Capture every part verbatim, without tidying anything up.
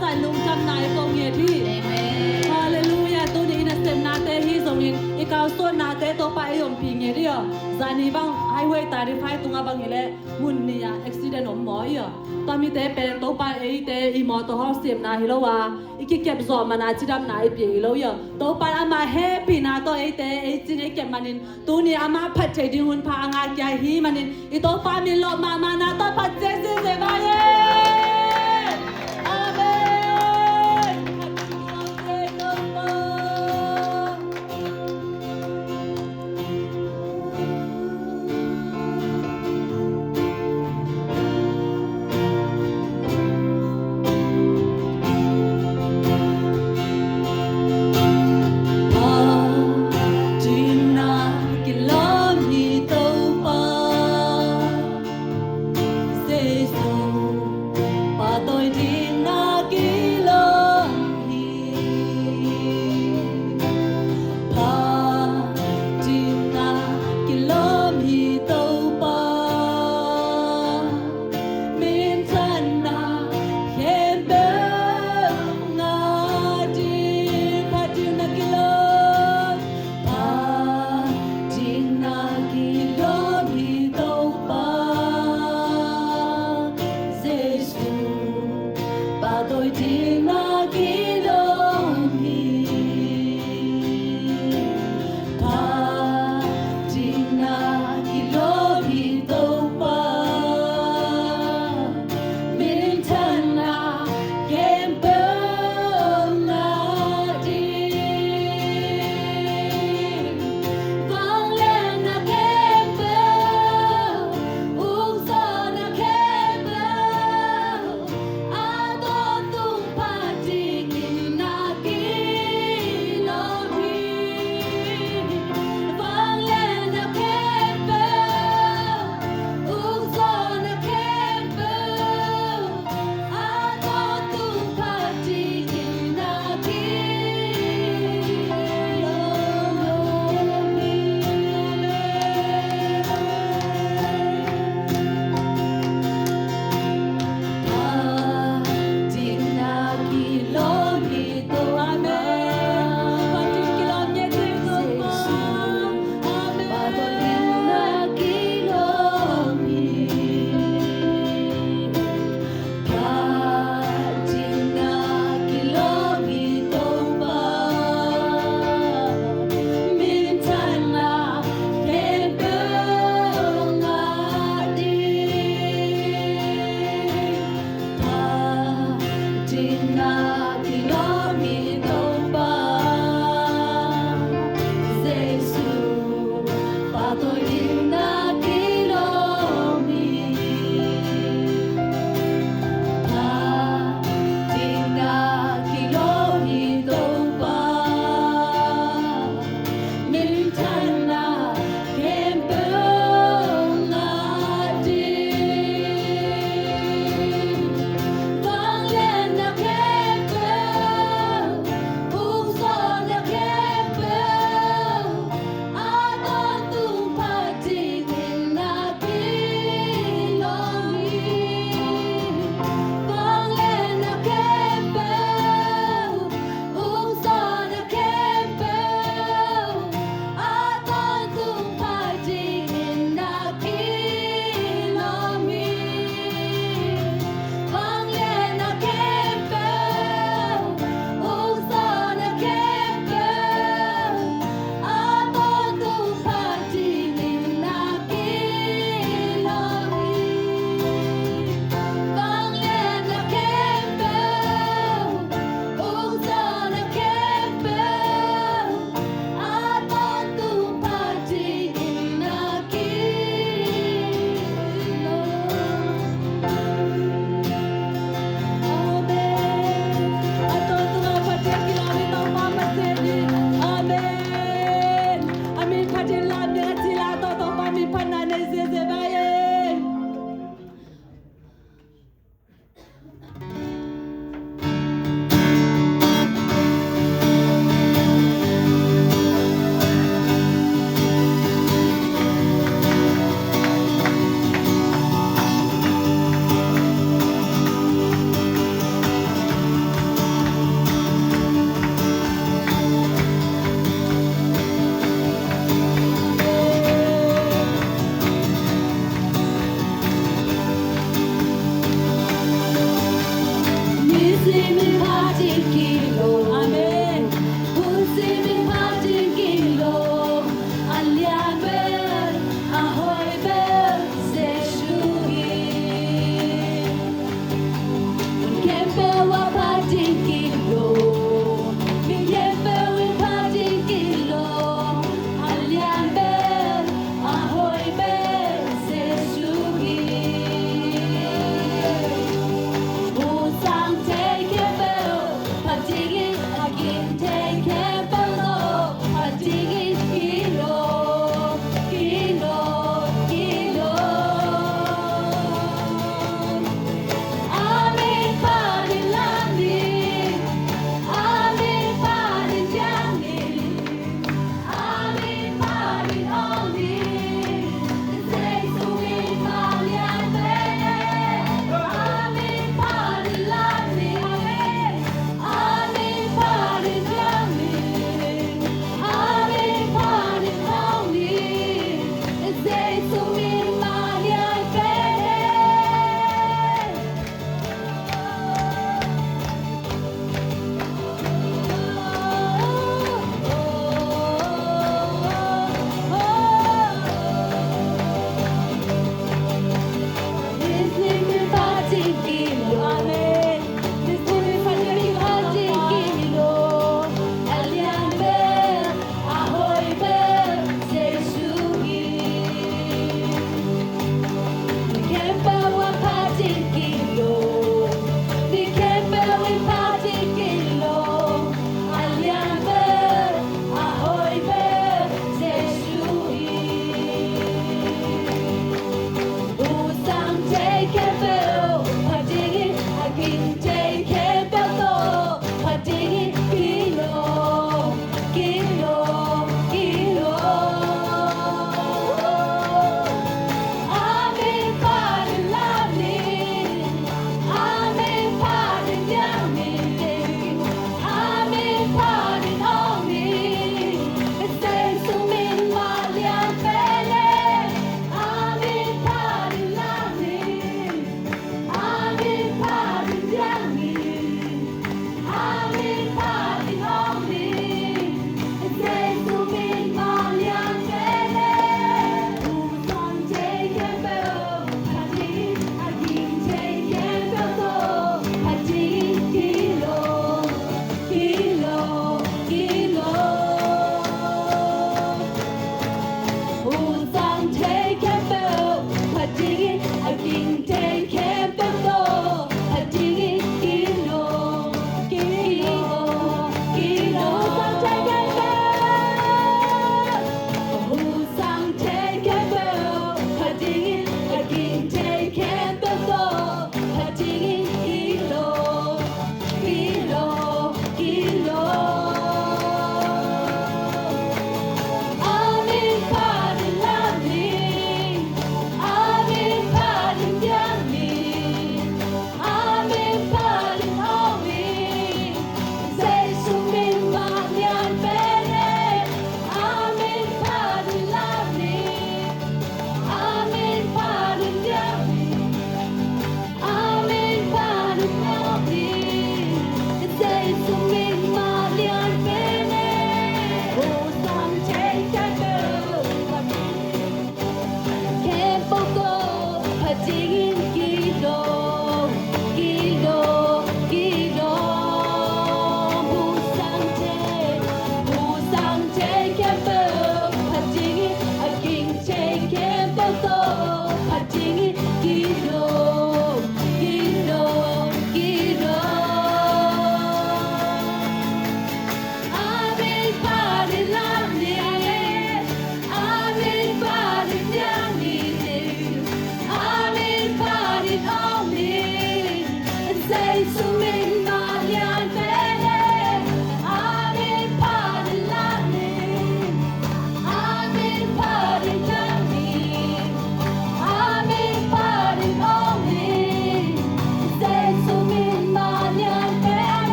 Sa lungdamna i ko nget hi. Amen. Halleluiah. Tuni i nasepnate hi zongin i kalsuannate Topa ei ompih nget hi aw. Zani bang highway thirty-five tungah bang hi leh mun nih ah accident om maw i aw. Tua mite pen Topa eite i mawtaw hawh sepna hi lo a, i kikep zawh man a cidamna i pia hi lo i aw. Topa amah hehpihna tawh eite ei cing ei kep manin tuni amah phat thei ding hun pha a ngah kia hi manin i Topa min lawh mahmahna tawh phat ciat ziahziah vai e. Amen. Phattuamna kilawm hi Topa Jesu.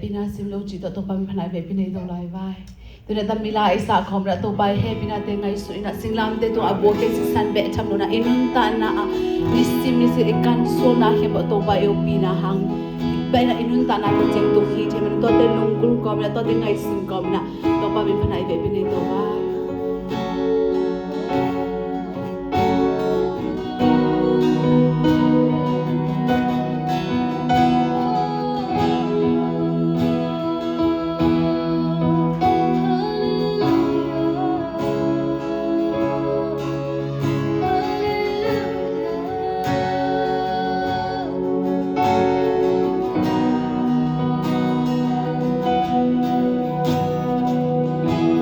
Hehpihna sim lo cih tawh Topa min phatna i vekpi nei to lai vai. Tuna tami la i sa khawm la Topa i hehpihna te ngaihsut ina singlamte tungah a buak te sisan beh tham lo na i nuntakna ah nisim nisim i kan sualna khempeuh Topa i ompihna hang beh ina i nuntakna te ciang tung hi thei man tuate lunggulh kawm ina tuate ngaihsun kawm ina Topa min phatna i vekpi nei to vai.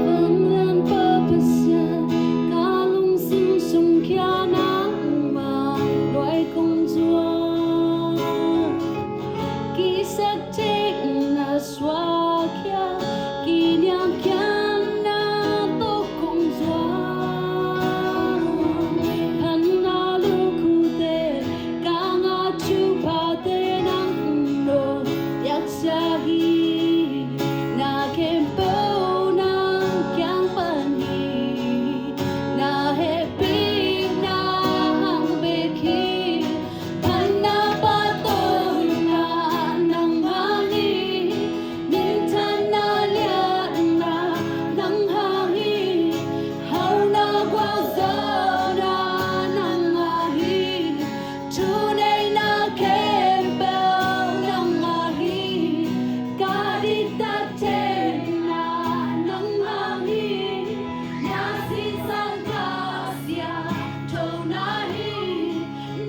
Vanglianpa Pasian, ka lungsim sung khia nangmah nuai kong zuan. Kisaktheih na suak khia, kiniamkhiatna tawh kong zuan. Phatna lukhute ka ngah thupha te nang nong piaksa hi. Na khempeuh nang kiang pan hi. Na hehpihna hang bek hi. Phatna pahtawina nang hang hi. Minthanna liatna nang hang hi. Hauna gualzawhna nang hang hi. Thuneihna khempeuh nang hang hi. Ka diktat theihna nang hang hi. Na sisan Kha Siangtho na hi.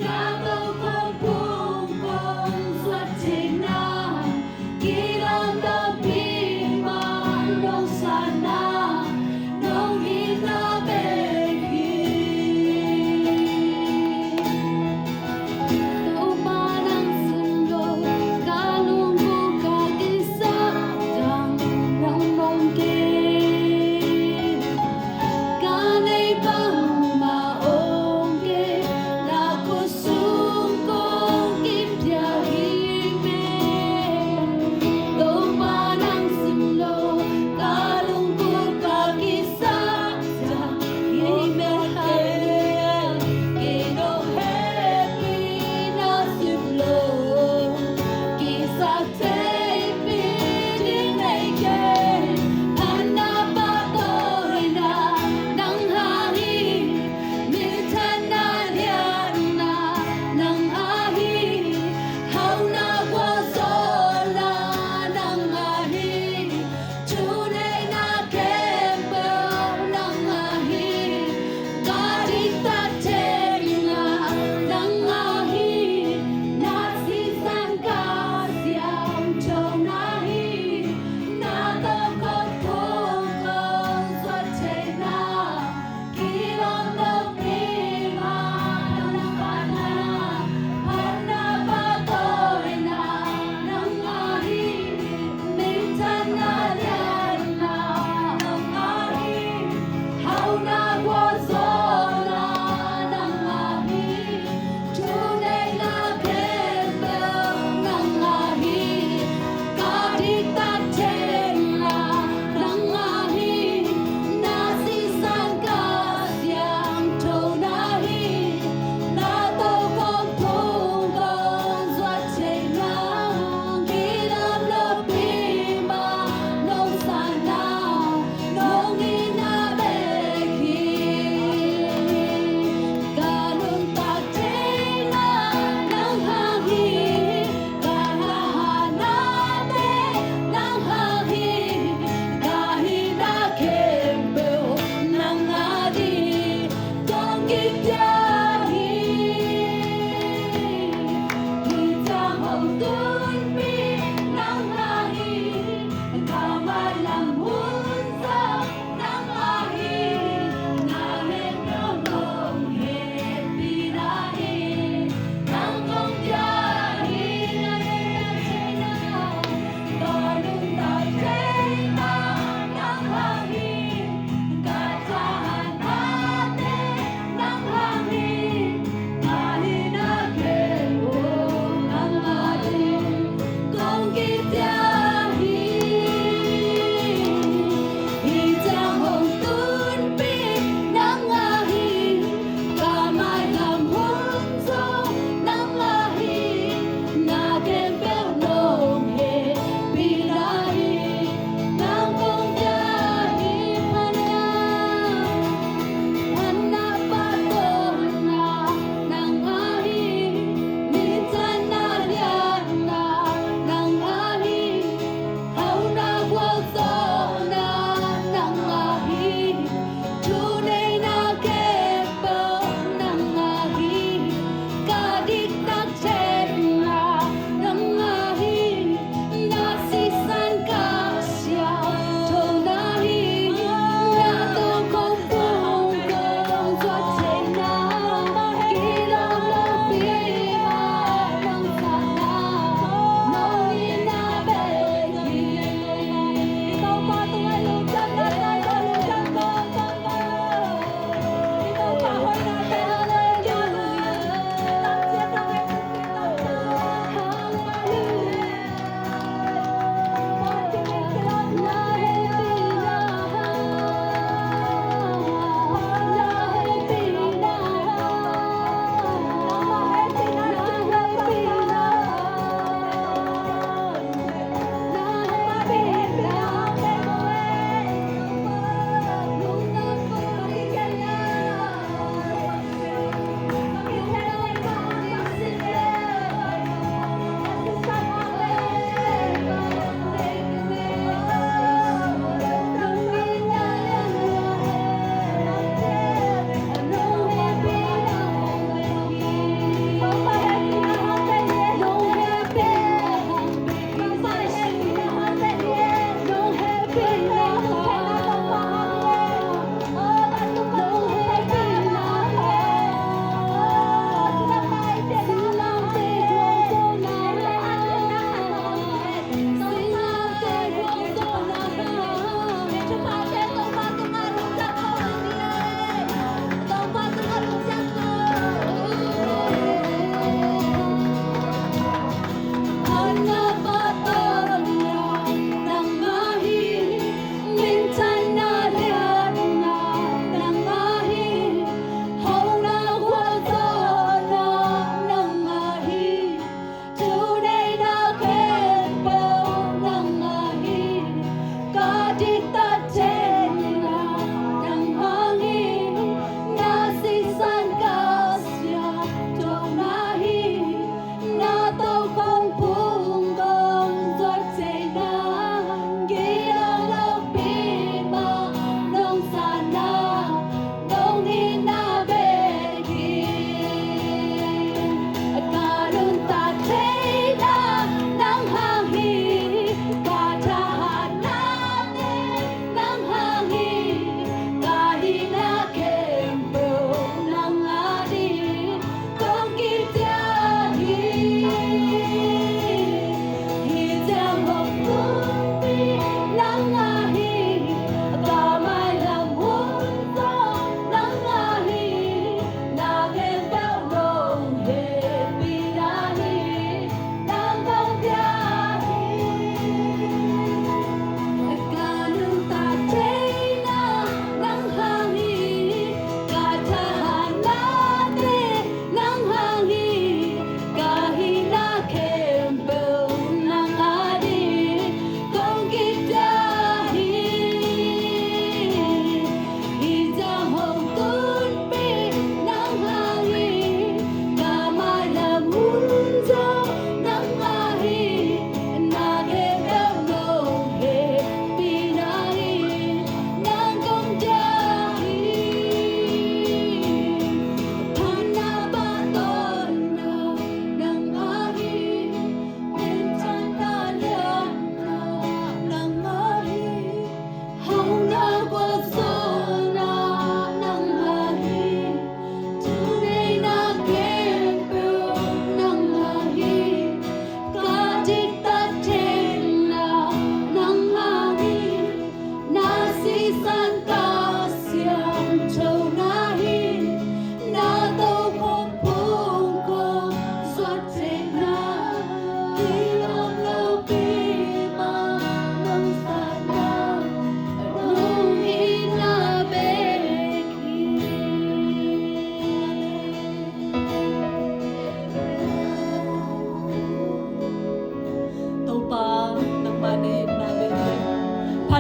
Na tokhom phung kong zuat theihna. Kilawm lopi mah nong sanna nong itna bek hi. Topa nang sim lo ka lungput ka kisap dang nang om kei. Ka neih bangmah om kei. Na khut sung kong kipia hi meh. Topa nang sim lo ka lungput ka kisap dang hi meh. Kei nong hehpihna sim lo. Kisaktheihpih ding nei kei. Phatna pahtawina nang hang hi. Minthanna liatna nang hang hi. Hauna gualzawhna nang hang hi. Thuneihna khempeuh nang hang hi. Ka diktat theihna nang hang hi. Na sisan Kha Siangtho na hi. Na tokhom phung kong zuat theihna. Kilawm lopi mah nang hang hi. Phatna pahtawina nang hang hi. Minthanna liatna nang hang hi. Hauna gualzawhna nang hang hi. Thuneihna khempeuh nang hang hi. Ka diktat theihna nang hang hi. Na sisan Kha Siangtho na hi. Na tokhom phung kong zuat theihna. Kilawm lopi mah nong sanna nong itna bek hi.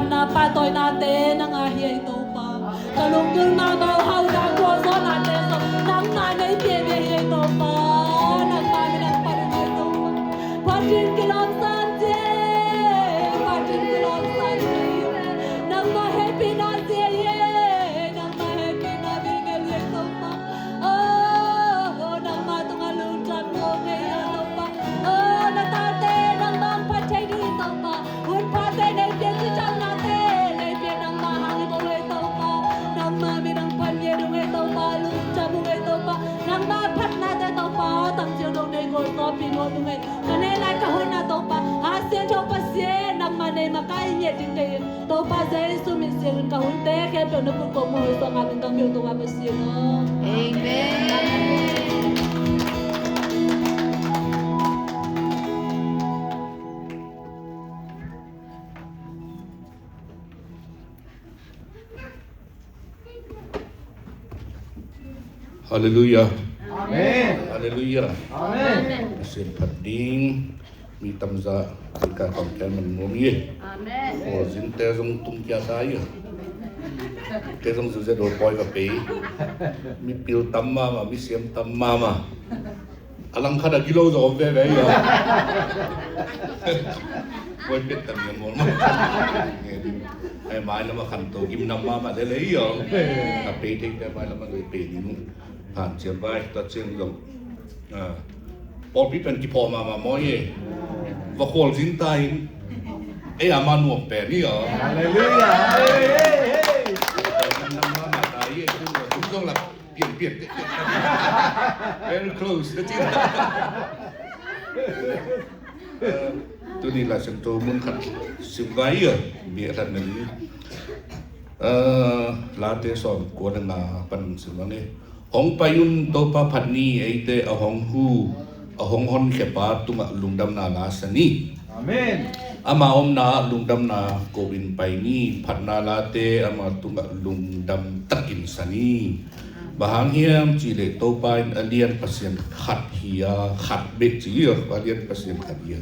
Na pahtawinate nang a hi ei Topa. Ka lunggulh mahmah uh hauhna gualzawhnate zong nangmah nei piak nei hi ei Topa. Nangmah min hong phat hi ei Topa. Pathian kilawmsa ci ei. Pathian kilawmsa ci ei. Nangmah hehpihna ci ei. Nangmah hehpihna bek ngei hi ei Topa. Oh, nangmah tungah lungdam ngei ei Topa. Oh, na tate nangmah hong phat thei ding Topa. Hun pha tei nei piak, cicamna tei nei piak, nangmah hang i ko ei Topa. Nangmah min hong phat ngiat ung ei Topa, lungdam ung ei Topa. Nangmah phatna tei Topa, tangciang dong nei gualzawhpih nuam ung ei. Ka neih lai ka hun ah Topa, Kha Siangtho Pasian nangmah nei makaih ngiat ding tei in Topa Jesu min siangin ka hunte khempeuh na khut kong muang suak ngah in ka keu Topa Pasian aw. Amen. Halleluiah. Amen. Halleluiah. Amen. Pasian phat ding mi tamza zika kam kian man nuam hi. Amen. Aw, zinte zong tung kia ta hi. Te zong zuze do poi va pei. Mi pil tam mama, mi siam tam mama. A langkhat a gilo zaw om veve hi a. Puan pet tam yang ngol ma. Ai mai lama khan to gim nam mama lele hi a. A pei teng te mai lama lele pei ding. Phan ciam vai ta ciam zong. Ah. Pawlpi pen kiphawh mama mawi e. Va khual zin ta in. Ei a ma nuam pen hi a. Hallelujah. Hey, hey, hey. Nam mama ta hi e. Kum zong lak. Pian, pian, pian, pian. Very close, that's it. Eh, tuni Lai Siangtho mun khat sim vai ia, bia khat na ni. Eh, Late sawm kua le nga pan sim vai ni. Hong pai un, Topa phat ni, eite a hong hu, a hong honkhia pa tungah lungdamna la sa ni. Amen. Ama omna ah lungdamna ko in pai ni, phatna late ama tungah lungdam takin sa ni. Bang hang hiam cih leh Topa in a lian Pasian khat hi a, khat bek ci hi a, a lian Pasian khat hi a.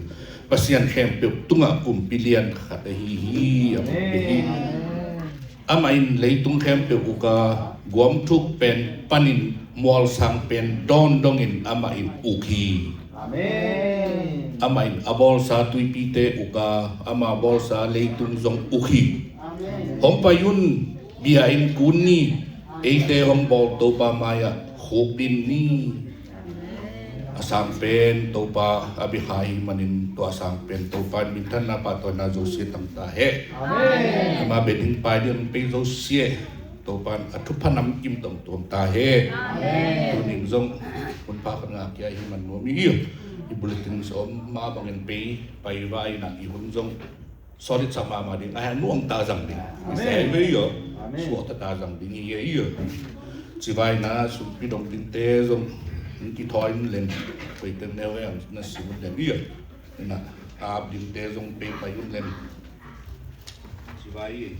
Pasian khempeuh tungah kumpi lian khat ahi hi, a kumpi hi. Amah in leitung khempeuh uk a, guamthuk pen panin mualsang pen dawn dongin amah in uk hi. Amen. Amah in a bawlsa tuipite uk a, ama bawlsa leitung zong uk hi. Amen. Hong pai un, bia in kun ni, eite hong bawl Topa mai-ah khukdin ni. A sang pen Topa a biakhia ahih manin tua a sang pen Topa in minthanna pahtawina zosia tang ta hen. Amen. Ama bia ding pai ding pei zosia Topa in a thupha namkim tong tuam ta hen. Amen. Tuning zong hun pha khat ngah kia hi man nuam hi. Hi bulletin sawm ma bangin pei pai vai na hi hun zong solid sa mahmah ding, a hang nuam ta zang ding. Amen. Hi ve hi a. Amen. Suakta ta zang ding hi ve hi a. Ci vai na sumpi dong dingte zong kithawi un len. Pei te neu ve ang na sim un len hi a. Na ap dingte zong pei pai un len. Ci vai hi.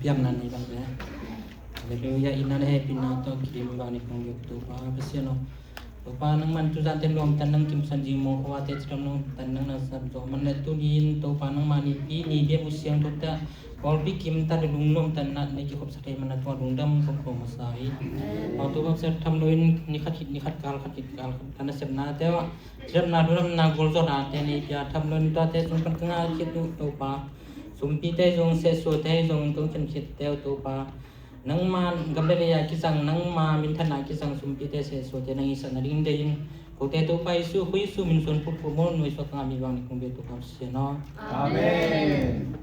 Piakna nei bang ve. Halleluiah, itna le hehpihna tawh kidim bang ni kong biak Topa Pasian aw. Topa nangman tuzan ten luang tan nang kimsan jing mong khua te cidam luang tan nang na sap zo man le tuni in Topa nangmah ni pi ni bia bu siang thot ta. Pawlpi kim ta le lungnuam tan na nei kikhop sa thei man na tua lungdam kong kong masa hi. Aw Topa Pasian tham lo in ni khat khit ni khat kal khat khit kal khat tan na sepna te wa. Cidamna, lungdamna, gualzawhnate nei pia tham lo in tuate sung pan ka ngah khit uh Topa. Sumpite zong sehsuate zong tungkhen khitte uh Topa. Nangma gam le lei a kizang, nangma minthanna kizang sumpite sehsuate nang i satna ding dei in. Kote Topa Jesu, Jesu min suan phut phut maw nuai suak ka ngah mi bang ni kong bia Topa Pasian aw. Amen.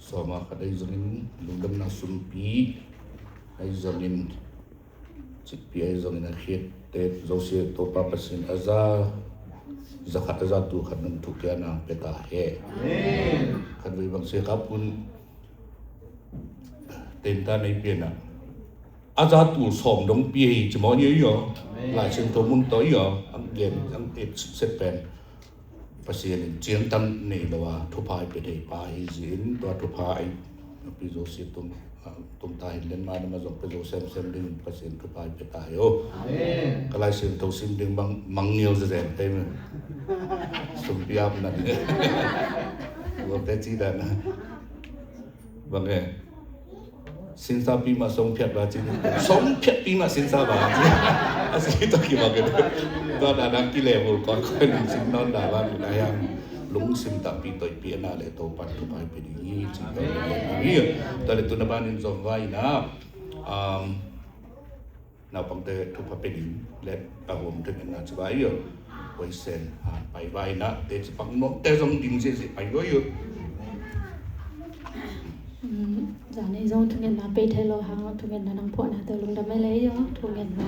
Sawm a khat ahi zongin, lungdamna sumpi ahi zongin, cikpi ahi zongin, a khiatte Zosia Topa Pasian a za, za khat a za tul khat nung thukiana pia ta hen. Amen. Khatvei bang sia ka pun tenta nei piana a za tul sawm dong pia hi ci maw, ni aw. Amen. Lai Siangtho mun tawh i aw, ang gen, ang et set pen Pasian in ciangtan nei lo a thupha i pia thei pa hi zin, tua thupha i pi zo si tung, ah, tung ta hin len ma na ma zong pe zo sem sem ding Pasian thupha i pia ta hi o. Amen. Ka Lai Siangtho sim ding bang mangngil zezen te me. Sumpi ap na ni. Tua te ci dan na. Bang e. Sinsa pi ma song phiat ba ci. Song phiat pi ma sinsa ba ci. A si to ki bang e. Tua da dang ki le bul kon kon sim non da ba na yang lungsim ta pi toi pi na le to pan to pai pi di ci to ni. Tua le tu na ba nin zong vai na. Um, Naupangte thupha pia ding le a huam thungetna ci vai uh. Huaisen han pai vai na te ci pang nuam te zong ding ziahziah pai vai uh. Zan ei zong thungetna pei thei lo hang thungetna nang phuahna te lungdam ei le uh thungetna.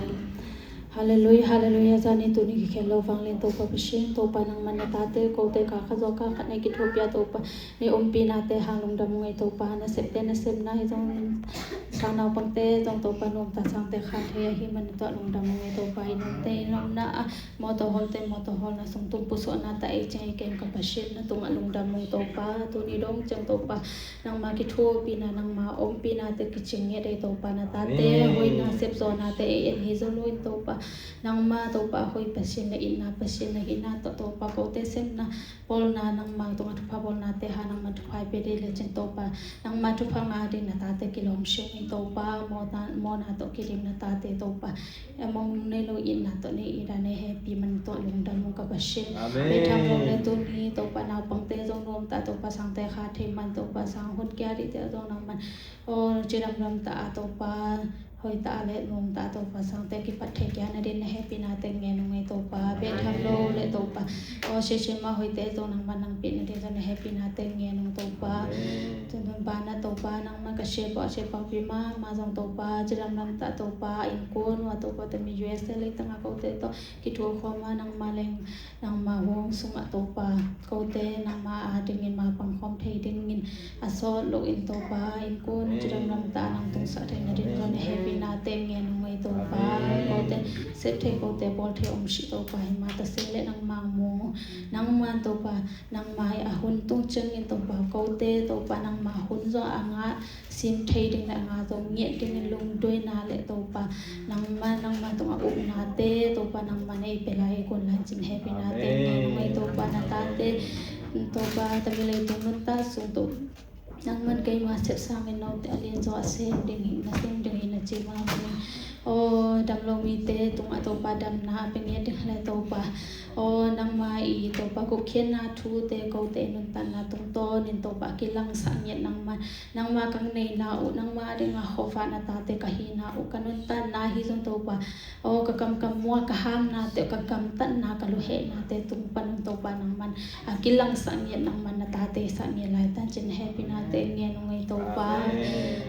Halleluia, halleluia. Zan ei tuni kikhel lo vanglian Topa Pasian, Topa nangman na tate kote ka kha zo ka khat nei kithuapia Topa. Ni ompinate hang lungdam ung ei Topa, na septe na sepna hi zong, sang naupangte zong Topa nuamta sangte kha thei ahi man tuah lungdam ung ei Topa, i nomte i nomna a, mawtaw hawlte mawtaw hawlna sung tung pusuahna ta ei ciang ei kem ka Pasian na tungah lungdam ung Topa, tuni dong ciang Topa, nangma kithuapina, nangma ompinate kicing nget ei Topa, na tate hoihna sepzawhnate ei en hi zo lo in Topa, nangma Topa hoih Pasian na itna Pasian na hihna tawh Topa kote sepna, Bawlna nangma tungah thupha bawlnate ha nangma thupha i pia dih lecin Topa. Nangma thupha ngah dih na tate kilawm siang i Topa. Mawna, mawna tawh kidim na tate Topa. A mawng nei lo itna tawh nei ih dan ei hehpih man tuah lungdam ung ka Pasian. Amen. Betham lo le tuni Topa naupangte zong nuamta Topa sangte kha thei man Topa sang hun kia dihte zong nangman. Aw, cidamdam ta a Topa. Hoih ta a le nuam ta a Topa sangte kipat thei kia na din na hehpihna teng ngen ung ei Topa. Betham lo le Topa. Aw, siasia ma hoihte zong nangman nang pih na din zong na hehpihna teng ngen ung Topa. Amen. Tun tun ba na Topa nangman ka sia pah sia pah pi ma ma zong Topa. Cidamdam ta Topa. Innkuan ua Topa tami U S A leitang a kote tawh kithuah khua ma nangma leng. Nangma huang sungah Topa, kote nangma a dingin ma pangkhawm thei dingin a sawt loin Topa, innkuan cidamdam ta nang tungsak thei na ding zong na hehpihna teng ngen ung ei Topa, kote sep thei kote bawl thei om sih Topa, hi ma ta sing le nangma mu, nangma Topa, nangma a hun tung ciangin Topa, kote Topa, nangma hun zong a ngah, sim thei ding le a nga zong ngiat dingin lungduaina le Topa nangma, nangma tungah upnate Topa nangma nei pia lai ei kuan lai cin hehpihna teng ngen ung ei Topa na tate Topa tami leitung nuntak sung Topa nangman keima sepsangin note a lianzaw a sem ding hi na sem ding hi na ci ma ding. Aw, damlo mite tungah Topa damna a pia ngiat ding le Topa. Aw, nangma i Topa gupkhiatna thute kote i nuntakna tungtawnin Topa a kilangsak ngiat nangma. Nangma kang neina uh, nangma dinga khuavak na tate ka hina uh, ka nuntakna hi zong Topa. Aw, ka kamkam mua ka hamnate, ka gamtatna, ka luhehnate tung panun Topa nangman. A kilangsak ngiat nangman na tate sak ngiat lai tan cin hehpihna teng ngen ung ei Topa.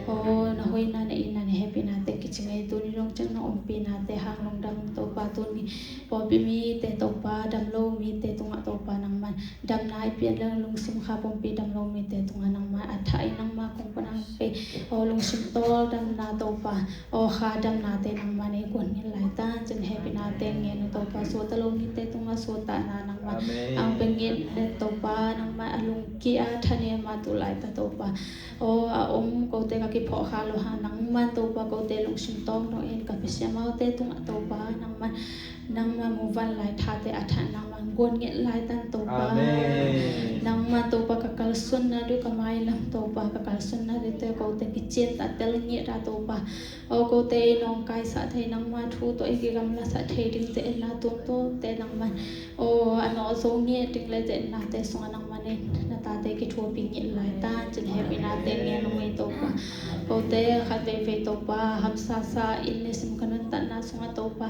Aw, na hoihna na itna na hehpihna teng kicing ei tuni dong ciang na ompinate hang lungdam Topa tuni. Pawlpi mite Topa, damlo mite tungah Topa nangman damna i pian leng lungsim kha pawlpi damlo mite tungah nangman a thah i nangma kong panang kei aw lungsim tawl damna Topa, aw kha damnate nangman ei kuan ngin lai tan cin hehpihna teng ngen ung Topa, suata lo mite tungah suatahna nangman ang pia ngiat le Topa nangman a lungkia thanem a tu lai ta Topa. Aw, a om kote ka kiphawh kha lo hang nangman Topa kote lungsim tawng dong in ka pia sia maute tungah Topa nangman, nangman muvan lai thate a that nangman guan ngiat lai tan Topa. Amen. Nangman Topa ka kalsuanna dih ka mailam Topa ka kalsuanna dihte kote kician ta tel ngiat a Topa. Aw kote i nawngkaisah thei nangma thu tawh i kigamlasak thei dingte na tungtawte nangman. Aw, a nawh zo ngiat ding le zetnate sungah nangman in na tate kithuapi ngit laitan cin hehpihna te ngen ung ei Topa. Kote khat veivei Topa hamsasa in nisim ka nuntakna sungah Topa,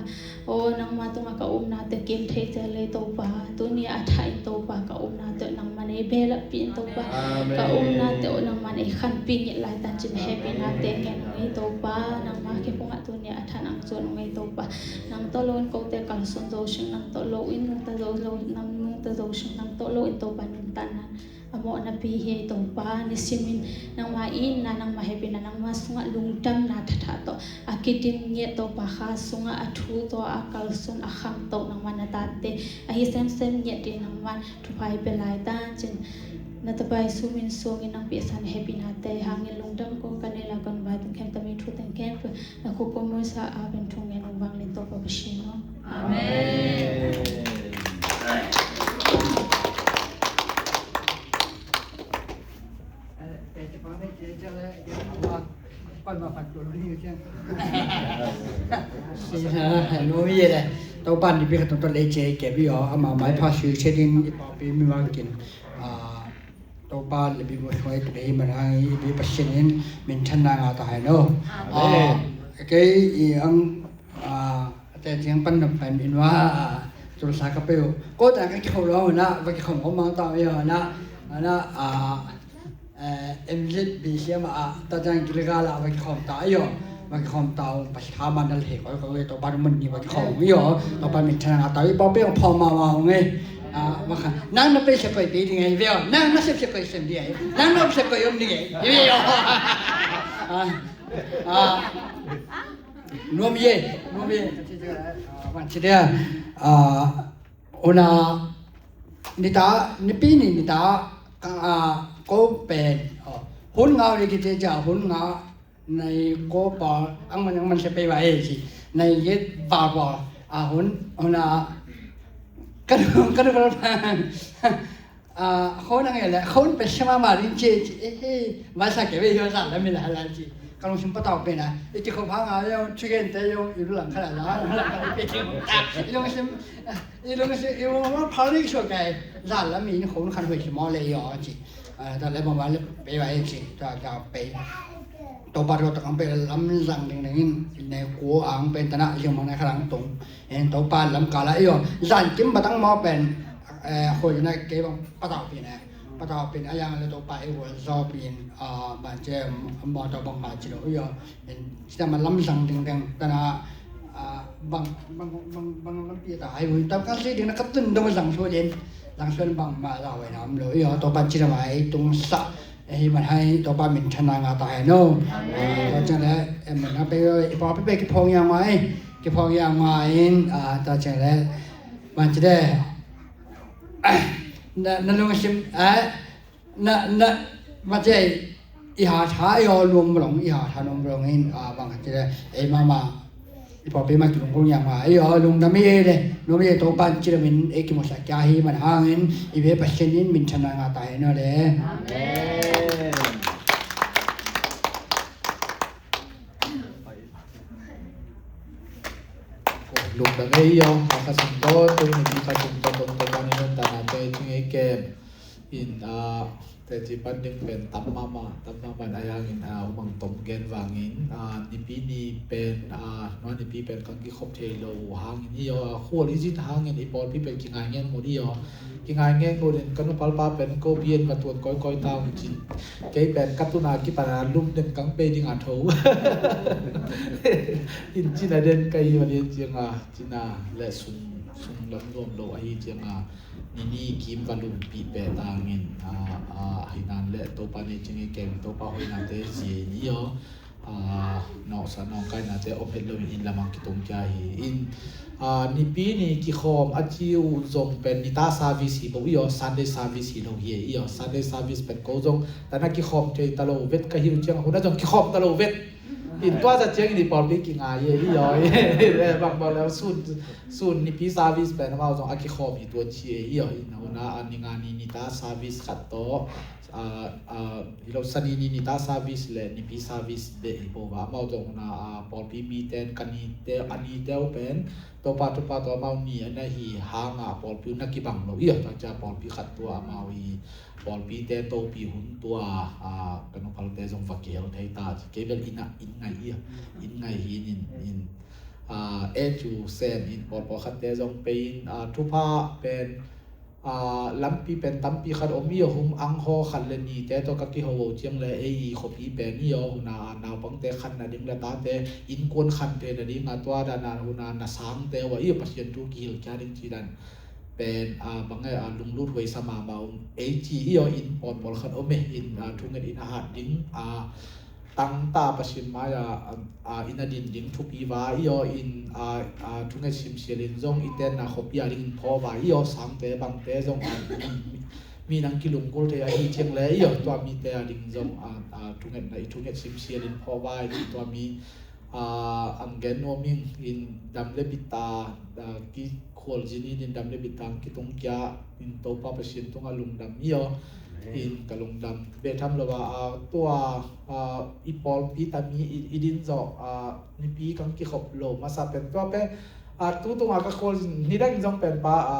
aw nangma tungah ka upna te kim thei zel ei Topa. Tuni a thah in Topa ka upna te nangman ei belappi in Topa. Ka upna te aw nangman ei khanpi ngit laitan cin hehpihna te ngen ung ei Topa. Nangma kiphungah tuni a thah nang zuan ung ei Topa. Nang tawh lo in kote kalsuan zo sing, nang tawh lo in nungta zo lo, nang nungta zo sing, nang tawh lo in Topa nuntakna a mawhnapi hi ei Topa. Nisimin nangma itna, nangma hehpihna, nangma sungah lungdamna thathah tawh a kidim ngiat Topa, kha sungah a thu tawh a kalsuan a khangto nangma na tate ahi semsem ngiat ding nangma thupha i pia laitan cin na tapai sumin suangin nang pihsan hehpihna te hangin lungdam ko ka nei la kon vai tungkhem tami thu tengkhem na khukum musa a pen thungen ung vanglin Topa Pasian aw. Amen. Amen. Topa nipi khat tawh lei cia i kep i aw, ama mai pha sui cia ding i papi mi mangkin. Topa le bi mo suai tu hi man hang i bi Pasian in min than na nga ta hai no. Amen. Kei i ang a te tiang pan na pan in wa a tulsa ka peu. Ko ta ka kho lo na, ba ki khom ko mang ta ya na. Na a M Z B C M a ta jang Gilgal a ba ki khom ta yo. Ba ki khom ta ung Pasian man dal he ko ko to ba mun ni ba ki khom yo. To ba min than na ta i ba pe phom ma ma ung e. A ba kha nang na pe se ko i pe ding e ve. Nang na se se ko i sem ding e. Nang na se ko i om ding e ve yo. A a Nuam ye, nuam ye. Van ci dia. Una nita nipi ni nita ko pen hun ngau ni kite ja hun ngau nai ko pa ang man ang man se pe ba e ci nai ye ba ba a hun una kan kan kan A khon ang ele khon pe sema ma rin ci ci e he ma sa ke ve yo sa la mi la la ci. Ka lungsim patau pe na i ci khon phang a yo chicken te yo i lu lang kha la la la pe ci. I lungsim i lungsim i lungsim pha ni so ke za la mi khon khan hoi ci mo le yo ci. Ta le ma ma le pe wa ci ta ka pe. To ba ro ta kang pe lam zang ding ding in ne ko ang pe ta na yo ma na kha lang tong. En Topa lam kala i yo zan kim batang mo pen khoi na ke bang patau pi na patau pi na yang le Topa i wal zo pi in ban che mo to bang ma ci lo i yo. En ci ta ma lam zang ding ding ta na bang bang bang bang lam pi ta ai wui tam ka si ding na ka tun dong zang so den zang so bang ma la wai nam lo i yo Topa ci na mai tung sa. Hi man hai Topa min than na nga ta hai no. Amen. Ta chang le em na pe i pa pe pe ki phong yang mai ki phong yang mai in ta chang le man ci de na na lungsim na na ma ci i ha tha i ho lum long i ha tha lum long in bang ci de ei ma ma I pawlpi mah kilungkung hiam a, ei aw lungdam hi le, nuam hi le, Topa in cidamin ei kimusak kia hi man hangin i biak Pasian in minthanna ngah ta hen aw le. Amen. Lungdam ei aw, a ka sung tawh, tung in i ka sung tawh, tung tawh, Topa in nuntakna tawh ei tung ei kem. In a teci pan ding pen tam mahmah, tam mahmah in a hiangin a humang tom gen vangin a nipi ni pen a nua nipi pen kan kikhop thei lo uh hangin hi aw, a khual i zin hangin i pawlpi pen kingai ngen ngut hi aw. Kingai ngen ngut in ka nupalpa pen ko bian va tuat kawikawi ta uh cin. Kei pen ka tuna kipana lum den kang pei ding a tho. In cina den ka hi va lian cianga cina le sung sung lam nuam lo ahi cianga. Nini kim va lumpih peh tangin a, a, ahi nan le Topa nei cing i keng Topa hoinate zia in i aw. A, nawksa nawngkainate om het loin inn lamang kitung kia hi in a, nipi ni kikhawm a ci uh zong pen nita service hi bo i aw, Sunday service hi lo hi i aw. Sunday service pen ko zong tana kikhawm thei ta lo vet ka hi uh ciang a hun a zong kikhawm ta lo vet. In tua za ciangin i pawlpi kingai e i aw. Bang bang le sun sun nipi service pen amau zong a kikhawm hi tuan ci e i aw. In a hun a a ninga ni nita service khat tawh a, a, hi lo, Sani ni nitak service le nipi service bek hi peuh a, amau zong hun a, a, pawlpi mite in ka nite, a nite uh pen Topa, Topa tawh amau ni a na hi hang a pawlpi uh na kibang lo hi a, tua ciang pawlpi khat tua amau hi, pawlpite topi hun tua, a, ka nuphalte zong va kihel thei ta ci. Kei bel inn ah inn ngai hi a, inn ngai hi in, in, a, e cu sem in pawl, pawlkhatte zong pei in, a, thupha pen, a, lampi pen tampi khat om hi a, hum ang haw khat le nite tawh ka kiho uh ciang le ei i khuapi pen hi a, hun a, a, naupangte khan nading le tate innkuan khan thei nading a, tua dan a hun a na sangte uh a hi a, Pasian thu kihil kia ding ci dan pen, a, bang e, a, lunglut huaisa mahmah um ei ci hi a, inn pawl, pawlkhat om e, in, a, thunget in a hat ding, a, tangta Pasian mai a, a, a, inn a din ding thupi va hi a, in, a, a, thunget simsial in zong i tenna khuapi a ding in phaw va hi a, sangte bangte zong, a, mi, mi nang kilunggulh thei ahi ciang le hi a, tua mite a ding zong, a, a, thungetna i thunget simsial in phaw va hi ci, tua mi, a, ang gen nuam ing in dam le bitta, a, kikhual zin in, in dam le bitta ang kitung kia in Topa Pasian tungah lungdam hi a, in ka lungdam bek tham lo a, a, tua, a, i pawlpi tami i, i din zawh, a, nipi kang kikhop lo masa pen tua pen, a, tu tunga ka khual zin, nidang zong pen pa, a,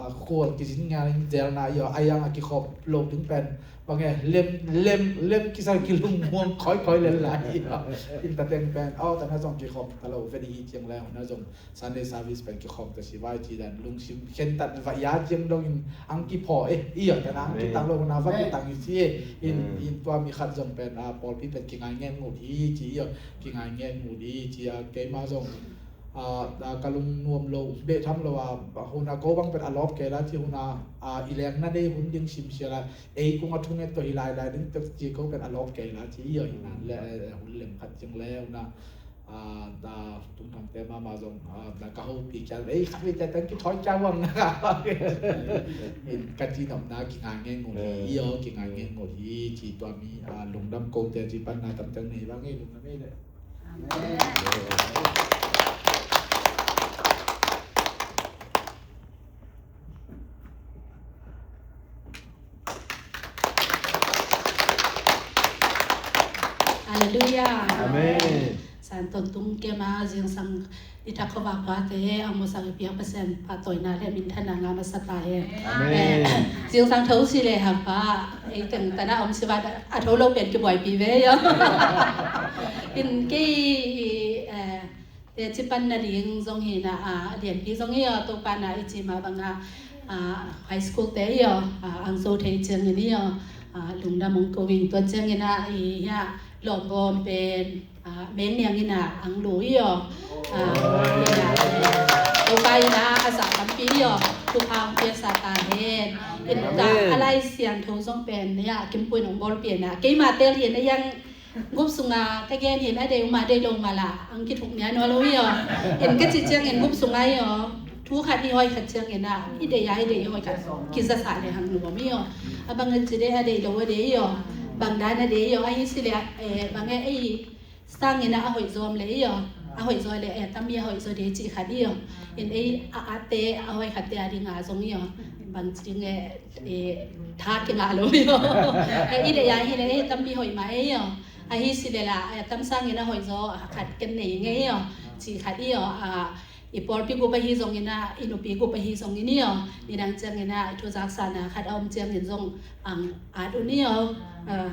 a, khual kizin ngia in zelna hi a, a yang a kikhop lo ding pen bang e, lem, lem, lem kisa kilungmuang khoi khoi lel lai hi a, in tateng pen, aw, tana zong kikhop ta lo ve ding hi ciang le, hun a zong Sunday service pen kikhawm ta si vai ci dan lungsim khentat va ia ciang dongin ang kiphaw e, i a, tana ang kitang lo na va kitang i ci e, in, in tua mi khat zong pen, a, pawlpi pen kingai ngen ngut hi ci i a, kingai ngen ngut hi ci a, keima zong, a, a, ka lungnuam lo, beh tham lo a, hun a ko bang pen a lawp kei la ci hun a, a, i lengna dei hun ding simsial a, ei kung a thunget tawh hi lai lai ding tek ci ko pen a lawp kei la ci i a, hi nan le, e, hun lem khat ciang le hun a, a, a, tung thangte mahmah zong, a, na ka hopih kia, ei, khat vei cia tang kithawi cia uang na ka. In ka ci nopna kingai ngen ngol hi, i aw, kingai ngen ngol hi, ci tua mi, a, lungdam kote ci pan na tam tang nei bang ei lungdam ei le. Amen. Halleluiah. Amen. San ton tung kema zingsang i thak khovah khuate a musak i piak Pasian pahtawina le minthanna ngah masa ta hen. Amen. Zingsang tho si le hapa ei teng tana om siva a tho lo pen kibuaipi ve yo. In kei i, eh, teci pan nading zong hi na, a, a lianpi zong hi aw, Topa na i ci mah bangah, a, high school te hi aw, a, ang zo thei ciangin hi aw, a, lungdam hong ko ing. Tua ciangin ah, i, hi a, lawmbawm pen, a, meng niang in ah ang lu hi aw. A, hi na, e, Topa in ah a zah tampi hi aw. Thupha hong piaksa ta hen. In ka, a Lai Siangtho zong pen hi a, Kimpuin hong bawlpi in ah keima tel hi na yang gup sunga ka gen hin a dei uma dei lo mala ang kithuk nia nua lo hi aw. In ka ci ciangin gup sunga hi aw, thu khat hi hoi khat ciangin a i dei a i dei hoi khat kizasa le hang nuam hi aw. A bang a ci dei a dei lo a dei hi aw. Bang dan a dei hi aw, a hi si le, e, bang e, ei sangin a a hoih zawm le hi aw. A hoih zaw le, e, tammi a hoih zaw dei ci khat hi aw. In ei a ate a hoi khat te a dinga zong hi aw. Bang ci ding e, e, tha kingah lo hi aw. E, i dei a hi le, e, tammi hoih mah e hi aw. A hi si le la, e, tam sangin a hoih zaw khat ken nei nge hi aw. Ci khat hi aw, a, i pawlpi gup a hi zongin a, i nupi gup a hi zongin hi aw. Nidang ciangin a, i thuzak sana khat a om ciangin zong ang at un hi aw. A,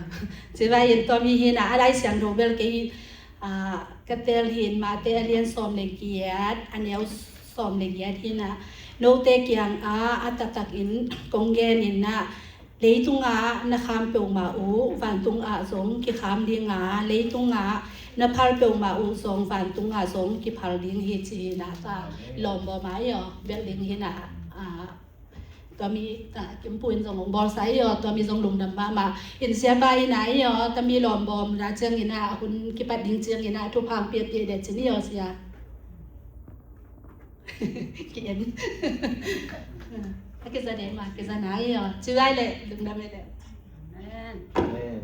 ci vai in tua mi hi na, a Lai Siangtho bel kei, a, ka tel hin Mate a lian sawm le giat, a neu sawm le giat hi na, note kiangah a taktakin kong gen in na, leitungah na kham peuhmah uh, vantungah zong kikham dinga, leitungah na phal peuhmah uh zong, vantungah zong kiphal ding hi ci hi na, ta lawmbawm a hi aw, belh ding hi na, a, tua mi, a, Kimpuin zong hong bawlsa hi aw, tua mi zong lungdam mahmah. In siapa hi na hi aw, tua mi lawmbawm na ciangin a, hun kipat ding ciangin a, thupha hong piapia deh cin hi aw sia. Ki en. A kiza deh ma, kiza na hi aw. Ci lai le, lungdam le. Amen. Amen.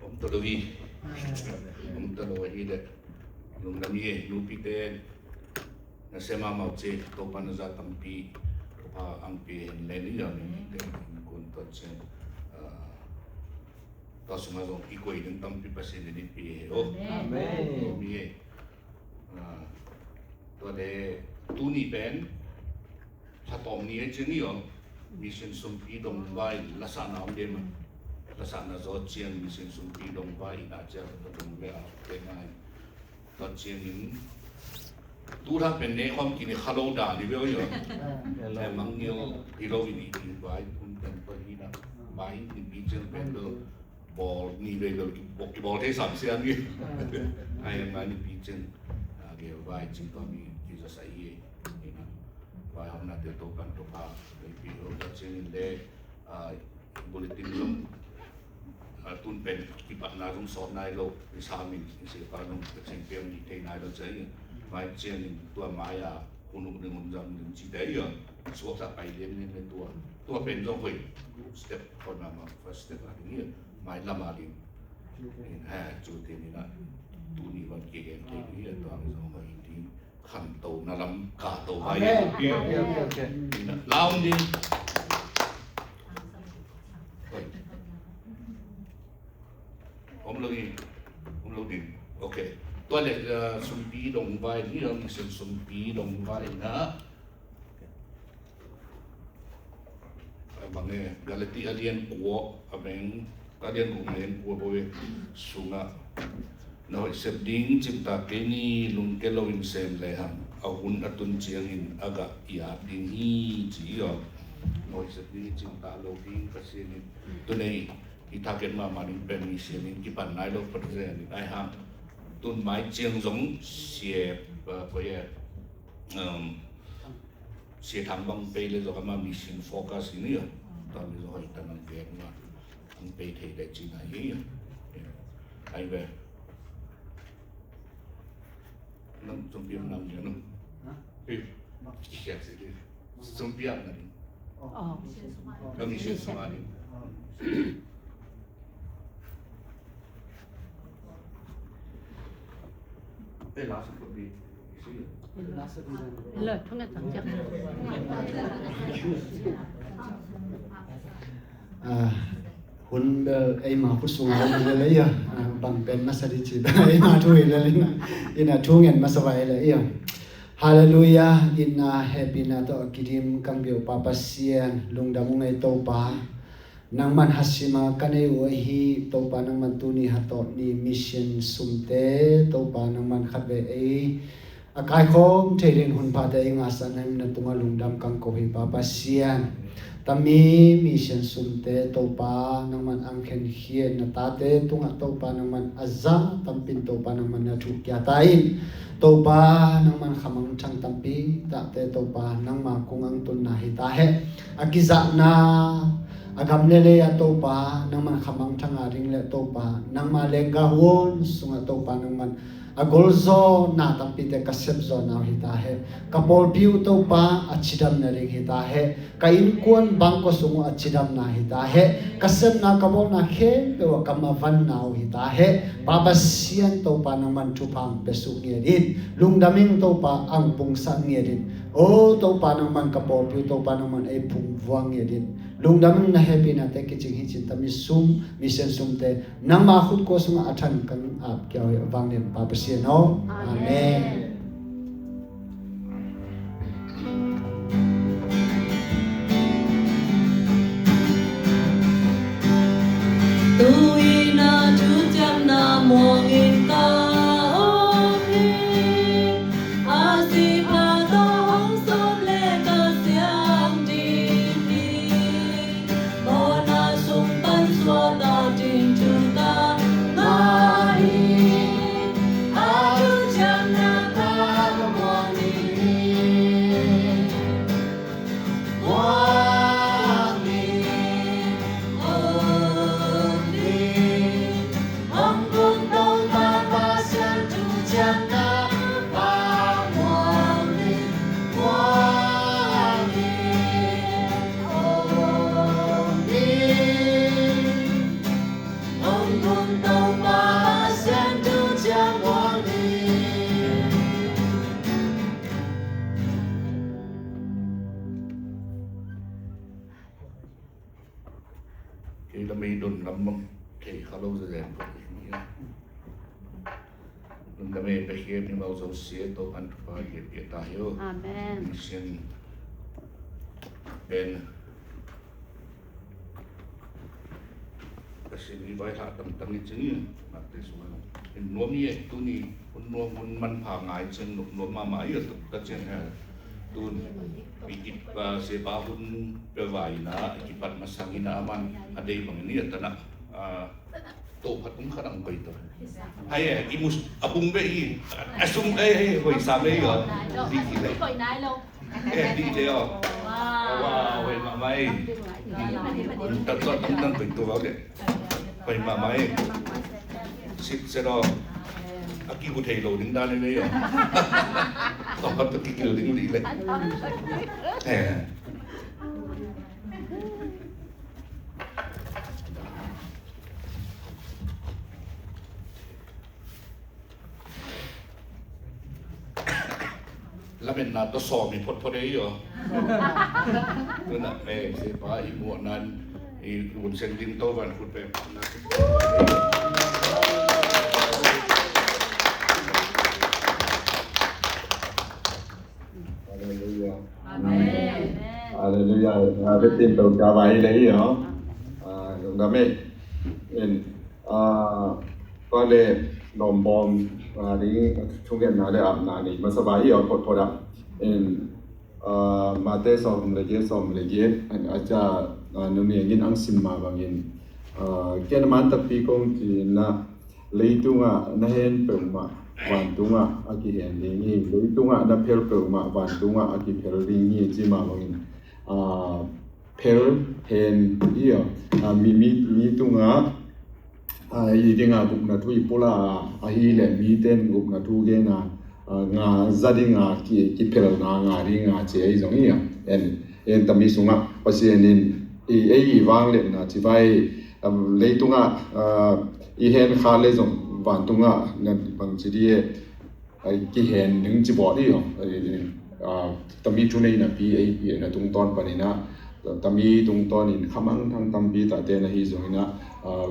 Om to lo hi. Zalo ahi leh lungdam hi. Nupite nasem mahmah uh ci, Topa na za tampi Topa ang pia hen le ni zang ni te kun tot ciang, ah, tua sungah zong i koih ding tampi Pasian in i pia hi. Oh. Amen. Amen. Tua le tuni pen Phatawm ni a cin i om, mission sumpi dong vai lasahna om dem a. Lasahna zaw ciang mission sumpi dong vai ina ciang ka dong ve a te ngai. Tua ciangin tu thak pen ne khawm kini kha lo dan i ve oi om. Te mangngil hi lo in i ti vai kun pen tua hi na. Mai ni pi ciang pen lo bawl ni ve lo ki bawl, ki bawl thei sam siang i. Ai mai ni pi ciang a gel vai cin tua mi ki za sa i. Ina. Vai hong na te to kan to pa, pi lo ta ciangin le, ah, bulletin zong, ah, tun pen kipatna zong sawt nai lo, i samin, i sepa zong ka ceng piang ni thei nai lo ciangin, mai ciangin tua mai a, hun uk ding hun zam ding ci te i a, suak sa pai lian ni le tua, tua pen zong hoi, step hoi ma ma, first step a ding i a, mai lam a ding. Ha, cu te ni na, tu ni wan ke gen te ni a, tua zong hoi ding. Khanto na lam ka to vai. Amen. Okay, okay, okay, okay. Lau ding. Oi. Om lo ding. Om lo ding. Okay. Tua le, uh, sumpi dong vai ni, um, mission sumpi dong vai na. Bang e, Galati a lian kua, a beng, a lian kua, a lian kua bawi sungah na hoih sep ding cimtak kei ni, lungke lo in sem lehang a hun a tun ciangin a gah i at ding hi ci aw. Na hoih sep ding cimtak lo ding Pasian in tunei i target mahmah ding pen mission in kipan nai lo Pasian in ai hang tun mai ciang zong siap, uh, bawi e, um, Sia Thang bang pei le zong ama mission focus in i a. Tua mi zong hoih ta nang vek ma. Ang pei thei le cina hi a. Ai ve. Nang zong piang nang ya nang. Hei. Siap si di. Zong piang nang. Oh. Kami sia sumani. Ah, hun bel eima khut sungah om lel ei a, ah, bang pen masa di ci bel eima thu hi lel ina, ina thu ngen masa vai lel ei a. Halleluiah, ina hehpihna tawh a kidim kang biau Pa Pasian, lungdam ung ei Topa. Nangman hasima ka nei uh ahi Topa, nangman tuni hatawt ni mission sumte Topa nangman khatvei ei a kaikhawm thei ding hunphate ei ngahsakna himna tungah lungdam kang ko hi Pa Pasian. Tami mission sumte Topa nangman ang khen khia, na tate tungah Topa nangman a za tampin Topa nangman na thuh kia ta in. Topa nangman khamangthang tampi takte Topa nangma kung ang tunna hi ta he. A kizahna a gam le lei ah Topa nangman khamangthang a ding le Topa nangma lengga hun sungah Topa nangman a golzaw na tampite ka sepzaw nau hi ta he. Ka pawlpi uh Topa a cidam na ding hi ta he. Ka innkuan bangkua sung uh a cidam na hi ta he. Ka sepna ka bawlna khempeuh ah ka mavan nau hi ta he. Pa Pasian Topa nangman thupha ang pia suk ngiat in. Lungdam ing Topa ang pungsak ngiat in. O Topa nangman ka pawlpi uh Topa nangman ei phungvuang ngiat in. Lungdam ing, na hehpihna te kicing hi cin tami sum, mission sumte nangma khut kua sungah a than kang ap kia uh hi a vanglian Pa Pasian aw. Amen. Amen. Tu-in a thuciamna muangin ka om hi. A sihpha tawh hong sawm le ka siam ding hi. Mawhna sung pan suak a ding thu ka ngah hi. A thuciamna ka Tam bang thei kha lo zazen bang hi ni. Lungdam ei, Pasian in amau zosia tawh an thupha piakpiak ta hi o. Amen. Pasian pen Pasian i vai hlah tamtam i cing i, Mate sungah. In nuam i e, tuni hun nuam hun manpha ngai cing, nuam mahmah i a tuk ta cing he. Tun i kip, ah, sepa hun pia vai na, i kipat masang i na a man a dei bang ni a tanak, ah, to phat ung khat ang koi to. Hai e, i mus, a bung be i, a sum be i, hoi sa be i o. Di ki le. Eh, di le o. Wow, hoi mahmah i. Tat tat tat tat koi to wow de. Hoi mahmah i. Sip se do. A ki hu thei lo ding dan le o. To phat to ki kil ding li le. Eh. Lametna tawh sawm i photphot ei aw. Tuna me sepa i muahna in i hun seng ding to van khut pe. Halleluia. Amen. Halleluia. Ah, bitin to ka vai le hi ho. Ah, lungdam ei. In, ah, tua le lawmbawm, ah, ding thungetna le apna nei masa vai hi ho, photphot ah. In, ah, Mate sawm le giat, sawm le giat, a, a ca, ah, nuni ngin ang sim ma bangin, ah, ken man takpi kong ci na, leitungah na hen peuhmah vantungah a kihen ding hi, leitungah na phel peuhmah vantungah a kiphel ding hi, ci mah bangin, ah, phel hen hi a, ah, mi, mi, mi tungah, ah, i dingah gupna thu i pulak a, ahi leh mite in gupna thu gen a, ah, nga za ding a, ki, kiphelna nga ding a ci ahi zong hi a. En, en tami sungah Pasian in i, ei i vangliatna ci vai, um, leitungah, ah, i hen kha le zong vantungah na bangci di e, ai, kihen ding ci bawl hi ho. Ai, ah, tami thuneihna pi ei piakna tungtawn panin ah, tami tungtawnin khamangthang tampi tate na hi zongin ah, ah,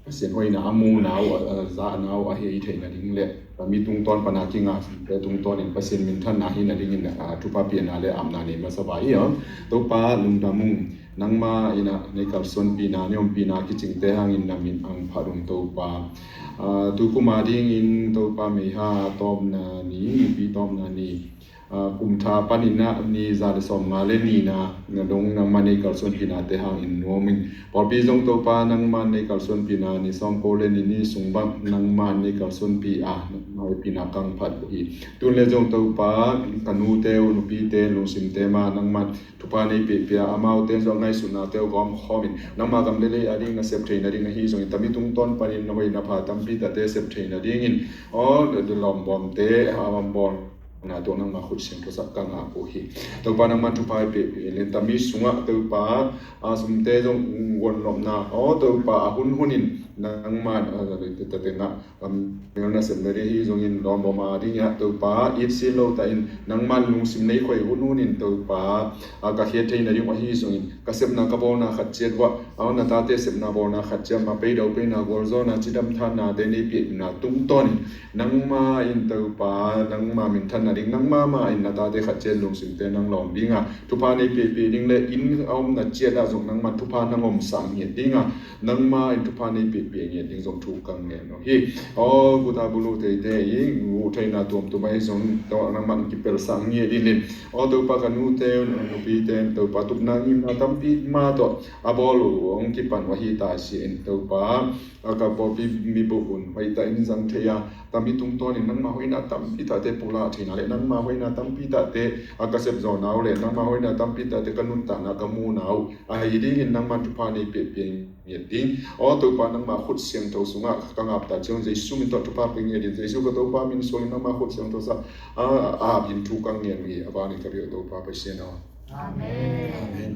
Pasian hoihna a mu nau, a, a za nau a hei theihna ding le tami tungtawn pana kingakte tungtawnin Pasian minthanna hi nadingin, ah, thupha piakna le apna nei masa vai hi ho. Topa lungdam ung. Nangma in ah nei kalsuanpihna, nei ompihna kicingte hangin na min ang phat ung Topa. Ah, tu kum a dingin Topa Meiha tawpna ni, Nipi tawpna ni, ah, kum tha panin ah ni za le sawmnga le nihna, na dong nangma nei kalsuanpihnate hangin nuam ing. Pawlpi zong Topa nangma nei kalsuanpihna ni sawmko le ni ni sung bang nangma nei kalsuanpih a, nangma hoihpihna kang phat uh hi. Tun le zong Topa ka nute uh, nupite, lungsimte ma nangma thupha nei pihpih a, amaute zong ngaihsutnate uh gawm khawmin nangma gam le lei a ding na sep theihna ding ahi zongin tami tungtawn panin na hoih na pha tampi tate sep theihna dingin, aw, lawmbawmte a bawlna tawh nangma khut siangtho sak ka ngak uh hi. Topa nangma thupha i pihpih in le tami sungah Topa, a, sumte zong guan nopna, aw Topa, a hunhunin nangma, a, tate ngah Ka mel nasem na ding hi zongin lawmbawm a ding ah Topa, it sin lo ta in nangman lungsim nei khoi hunhunin Topa, a ka khiat theihna ding uh ahi zongin ka sepna ka bawlna khat ciat uah, a na tate sepna bawlna khat ciat ma, peidau peina gualzawhna cidam thanna te nei piakna tungtawnin nangma in Topa, nangma minthanna ding, nangma ma in na tate khat ciat lungsimte nang lawm dinga thupha nei piakpiak ding le inn a omna ciat ah zong nangman thupha nang omsak ngiat dinga nangma in thupha nei pihpih ngiat ding zong thu ka ngen uh hi. Aw, guta bulu teitei i guh theihna tuamtuam ahi zong tawh nangmah in kipelsak ngiat ding in. Aw, Topa ka nute, nupite in Topa tupna ngimna tampi ma tawh a bawl uh hong kipan uh ahi ta si in Topa. A ka pawlpi mi bup un hoih ta in zang thei a, tami tungtawnin nangma hoihna tampi tate pulak theihna le nangma hoihna tampi tate a ka sepzawhna uh le nangma hoihna tampi tate ka nuntakna ka muna uh ahi dingin nangma thupha nei pihpih ngiat ding. Aw Topa, nangma khut siangtho sungah ka ngap ta ciang Jesu min tawh thupha pia ngiat ding. Jesu ka Topa min suangin nangma khut siangtho sungah a, a ap in thu ka ngen uh hi. A banin ka biak Topa Pasian aw. Amen. Amen.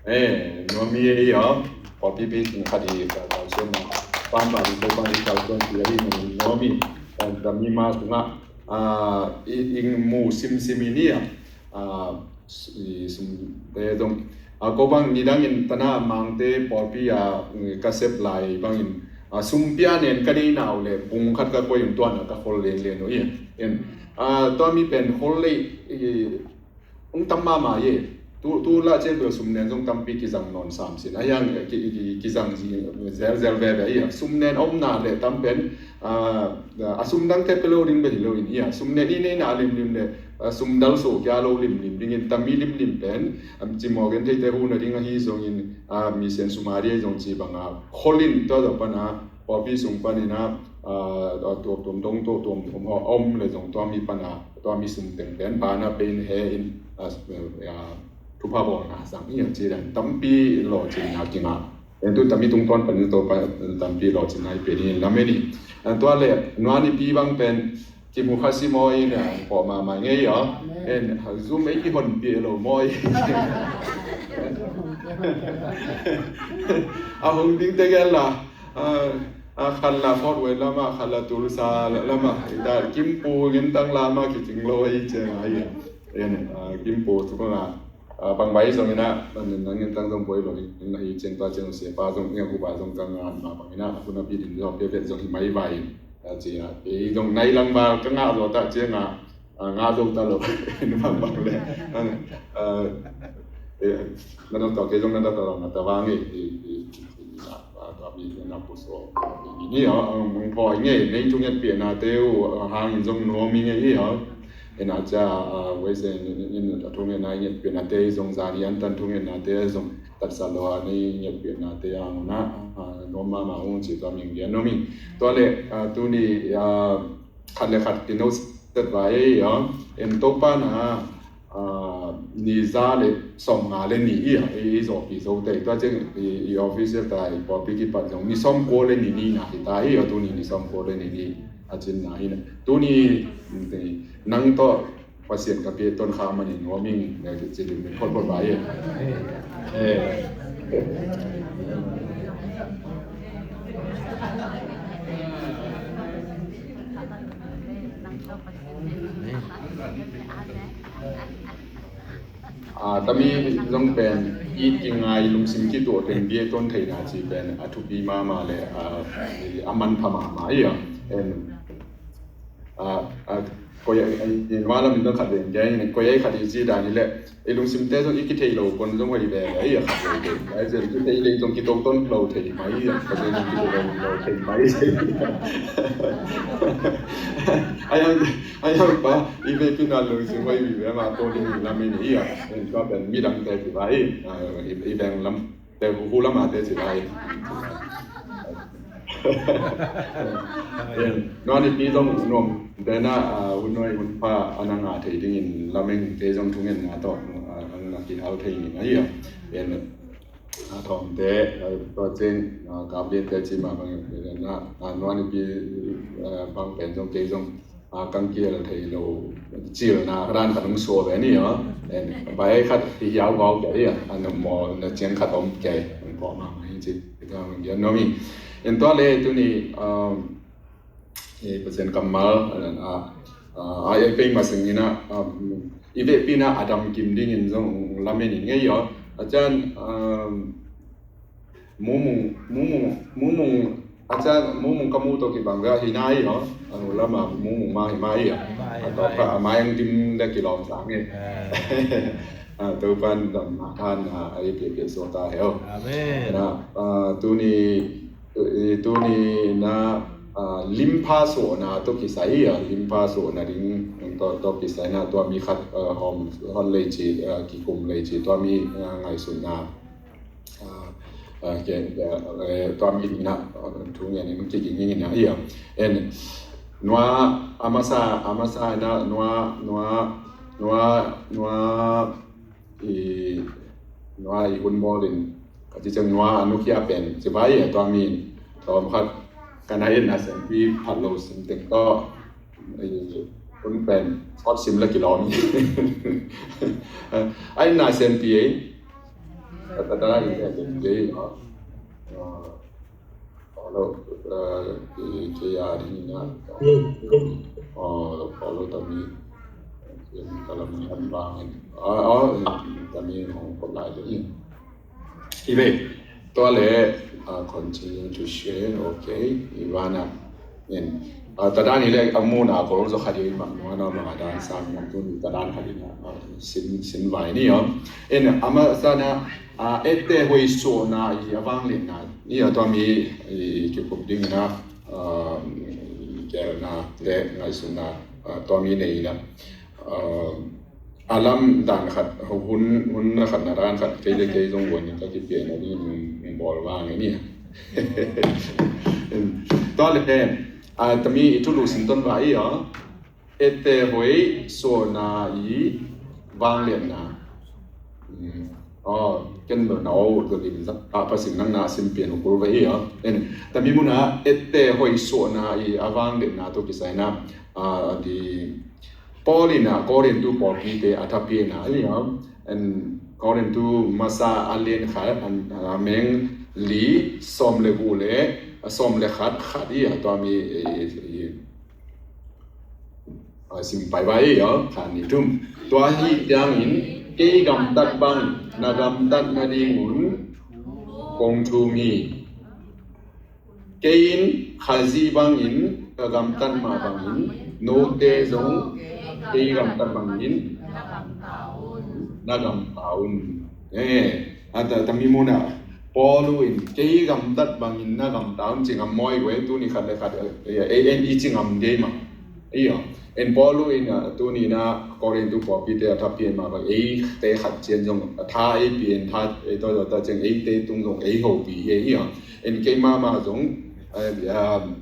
Eh, nuam hi ei aw. Pawlpi pi king khat hi ka kalsuan na. Pampa ding Topa ding kalsuan pi ahi nuam hi. Kan dam hi ma sungah, ah, i, i mu simsim hi ni a. Ah, i sumte zong A, ko bang nidangin tana Mangte pawlpi a, mm, ka sep lai bangin, a, sum pia nen ka deina uh le bung khat ka koih un tuan a ka khol lenlen uh hi. En, a, tua mi pen khol lei, i, ung tam mahmah hi. Tu, tu la ciang tu sum nen zong tampi kizang nawn sam sin. A hiang ki, ki, kizang zi, zel, zel veve hi. Sum nen a omna le tam pen, a, a sum dangte pe lo ding bek hi lo in hi a. Sum nen i neina a limlim le, a, sum dal so kia lo limlim dingin tami limlim pen, am, cimawh gen theite hu nading ahi zongin, a, mi sian sum a ding ahi zong ci banga kholin tua zong pana pawlpi sung panin a, a, a, tuamtuam dong tuamtuam om le zong tua mi pana tua mi sum teng pen bana pen he in, a, a, thupha bawlna sang hi a ci dan tampi lawhcinna kingah. En tu tami tungtawn panin Topa tampi lawhcinna i pe dingin lamen hi. Tua le nua nipi bang pen kimu kha si maw in, a, pawh mahmah ngei aw. En, Zoom ei kihonpih lo maw in. A hong ding tegel la, a, a, khat la Fort Wayne lama, khat la Tulsa lama, da Kimpu gintang lama kicing lo ei ciang ai. En, a, Kimpu tu ko la, a, bang bai zong ina, nang gintang zong boi lo in, na hi ciang tua ciang sia pa zong, nia ku pa zong kang a ma bang ina, ku na pi din zong pe vet zong hi mai vai. A, ci a, kei zong nai lang ba ka ngah zo ta ciang a, a, ngah zo ta lo. Ni bang bang le. A, a, e, na dong tawh kei zong na da ta lo na ta vang e, e, e, e, a, a, tua mi na pu so. Ni a, a, mong phaw nge, nei tu nget pia na te u, a, hang in zong nuam i nge i a. En a cia, a, wei se in, in, in, a tu nge na nget pia na te zong zan i an tan tu nge na te zong tat sa lo a ni nget pia na te a ngun a, a, nuam ma ma ung ci tua ming dia nuam ing. Tua le, a, tu ni, a, khat le khat kino set vai ei a, en Topa na, a, ni za le sawm nga le ni i a, i, i zawpi zo te, tua ciang i, i office ta i pawlpi kipat zong ni sawm kua le ni ni na hi ta i a, tu ni ni sawm kua le ni ni a cin na hi na. Tu ni, ni, nang tawh Pasian ka pia ton kha manin nuam ing, ne, ci ding phot phot vai. Eh. A, tami zong pen i kingai lungsim kituah pen bia ton theina ci pen a thupi mama le, a, a manpha mama i a. En, a, a, koi a, a, in wa lam in zong khat ven kia in koi a i khat i ci dan i le i lungsim te zong i kithei lo kon zong hoi ve ve i a khat ve ve. Ai zen kithei le zong kito ton lo thei mai i a, ka zen zong kito lo lo thei mai i. Ai ang, ai ang pa, i ve pina lungsim hoi ve ve ma ko ding i lam in i a. En ka pen mi dang te ki vai, a, i, i veng lam. Te hu hu lama te ci lai. Nua nipi zong nuam te na, a, hun nuai hun pha a na ngah thei dingin lameng te zong thungen na tawh, a, a na kihal thei ning a hi a. En, a, thawm te, a, tua ceng, a, kap lian te ci ma bang en na, a, nua nipi, a, bang pen zong te zong a, kang kial thei lo, cilna ka dan khat hong suak ve ni aw. En, bai khat hi hiau vau kei a, a, na maw, na ciang khat om kei, hong pawh mahmah hi ci, ka hong dian nuam hi. En tua le tu ni, um, e, Pasian kammal, a, a, a, a, e, pei ma sing ina, um, i vehpina a dam kim dingin zong lamen in ngei aw. A cian, um, Mumung, mumung, mumung, a ca mumung ka muh tawh kibang ve a hi nai aw. A nu lama mumung ma hi mai a. A tawp kha a mai ang dim le kilawm sang e. A, Topan damna than a, a i piapia suak ta he aw. Amen. Na, a, tuni, i, tuni na, a, limpha suahna tawh kisai a, limpha suahna ding tawh, tawh kisai na tua mi khat, a, hawm, hon lei ci, a, kikum lei ci tua mi, a, ngaihsutna. A, a, ke, a, e, tua mi ni na, a, thu ngen in kiging in a, i a. En, nua, a masa, a masa na, nua, nua, nua, nua, i, nua i hun bawl in, ka ci ciang nua a nukhia pen, ci vai a tua mi, tawm khat, ka nai in a sen pi phat lo sin tek tawh, Ei, kun pen sawt sim la kilawm hi. Ai, na sen pi ei. Ka ta ta na sen pi ei. Olo, ki a ding na. Olo, tami. Kalam ni an bang. Tami hong ko lai ding. Hi ve. Tua le, uh, continue to share. Okay. Ivana. In. Uh, tua dan hi le a mun a kol zo khat i mak nuan a mang a dan sang mak tu ni tua dan khat i na, uh, sin, sin vai ni om. In, ama sana, uh, ette hoi suahna i a vangliatna. Ni a tua mi i kikup ding na, uh, gelna le ngaihsutna, uh, tua mi nei na. Uh, a lam dan khat, hun, hun na khat na dan khat, kei le kei zong buai ni ka kipia na ni, mm, mm, bawl vang ni. Tua le, a, tami i tulu sin ton va i a, ette hoi suahna i vangliatna. Mm. Oh, ken lo na o, lo din za, a, pasin nang na sin pian ukul va i a. En, tami muna, ette hoi suahna i a vangliatna to kisai na, a, di, Paul in a Korintu pawlpite a thapiakna a liam, en Korintu masa a lian khat, a meng li, sawm le guk le, a sawm le khat, khat i a tua mi, e, e, e, a sim pai vai i a, khan ni thum. Tua hi tiangin, kei gamtat bang, na gamtat nadingun, kong thum hi. Kei in Khazih bangin ka gamtat mah bangin note zong kei gamtat bangin na gamta un. Eh, a ta, tami muna Paul in kei gamtat bangin na gamta un ci ngam mawi ve, tuni khat le khat, eh, eh, eh, i ci ngam dei mah. Iyo. En Paul in, ah, tuni na Korintu pawlpite a thapiak mah bang eite khat cian zong a tha ei pia in tha ei tawh tawh ta ciang eite tung zong ei hopih hi ei hi a. En keimah mah zong, ah, um,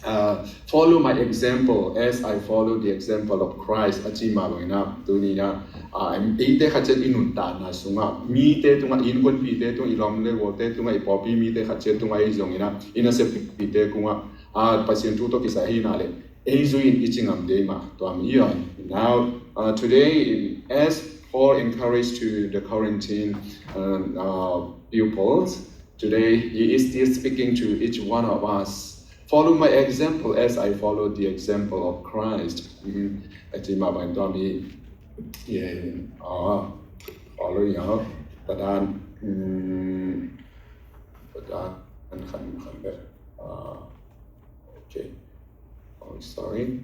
ah, follow my example as I follow the example of Christ a ci mah bang na tuni na, ah, em, eite khat cian i nuntakna sungah mite tungah innkuanpihte tungah i lawm le gualte tungah i pawlpi mite khat cian tungah ei zong ina i naseppihte kungah, ah, Pasian thu tawh kisai hi na le ei zui in i ci ngam dei mah tua mi i on. Now, uh, today, as Paul encouraged to the Corinthian, uh, uh, pupils, today he is still speaking to each one of us. Follow my example as I follow the example of Christ. Mm, a ci mah bang tua mi, yeah, uh, follow, you know, but then, mm, but then, khan, khan, uh, Okay. Oh, sorry.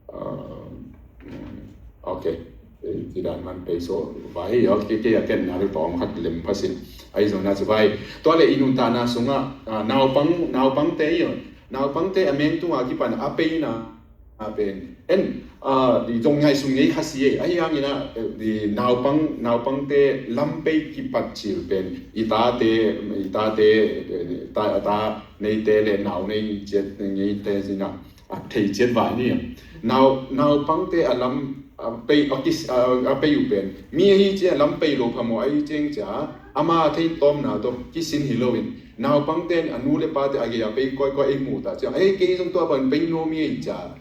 Um, mm, okay. Eh, tidak man pay so vai, okay, okay, okay, na ri pawm khat lem pasin. Ai zong na ci vai. Tua le i nuntakna sungah, ah, naupang, naupangte i on. Naupangte a meng tunga kipan a pay na a pen. En, ah, di zong ngaihsun ngei kha si e. Ahi hangin ah, eh, di naupang, naupangte lam pay kipat cil pen. I tate, i tate, eh, ta, ta neite le nau nei ciat, neite zina. A thei ciat vai ni. Nau, naupangte a lam, a pay, a kis, a, a pay uh pen. Mi ahi ciang lam pay lo phamawh ahi ciang cia. Ama thei tawmna tawh kisin hi lo in. Naupangte a nu le pate a gei a pay kawikawi ei mu ta ciang. Ei kei zong tua pan pay no mi ei cia.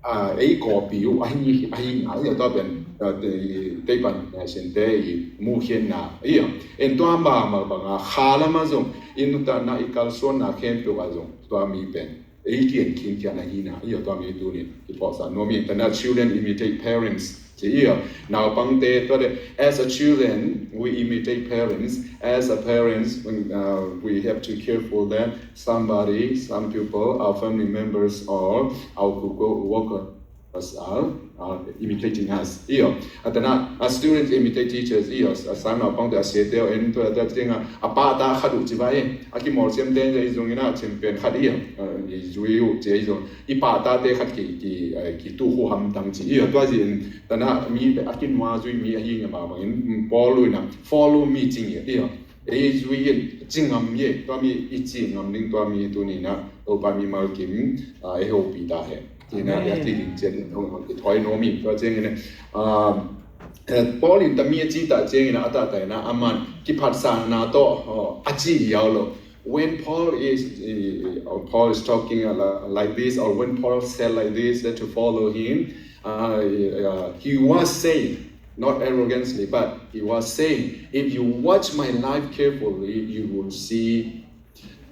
A, ei kawpi uh, ahi, ahi, ahi, tua pen, a, te, teipan, a, sente i mukhiatna, i, a, en tua ma, ma banga, kha lama zong, i nuntakna i kalsuanna khempeuh a zong, tua mi pen, ei kian khin kian ahi na, i, a, tua mi tunin, i pawsa, no mi, tana children imitate parents, ci, i, a, naupangte, tua de, as a children, we imitate parents, as a parents, uh, we have to care for them, somebody, some people, our family members or our co-worker, are, are imitating us. I, a, tana, a students imitate teachers. I, a, a sang naupangte a siate en tua ta ciang a, a pahtak khat uh ci vai. A kimawlsiamte ei zong ina champion khat i, a, i zui uh ci ei zong. I pahtakte khat ki, ki, a, ki tu khu hamtang ci. I, a, tua zin tana mi a kinua zui mi ahi nge ma bangin, mm, Paul ina follow me ci nge. I, a, ei zui in ci ngam ye, tua mi i ci ngam ding tua mi tuni na, Topa mimal kim, a, ei hopih ta hen. Tina, amen. Tia ti ding ciat in hong hong kithoi no mi, tua ciang in, a, eh, Paul in tami a ci ta ciang in, a ta ta in, a man, kiphatsakna tawh, oh, a ci hiau lo. When Paul is, eh, or Paul is talking, uh, li-, like this, or when Paul said like this, that to follow him, uh, uh, he was saying, not arrogantly, but he was saying, if you watch my life carefully, you will see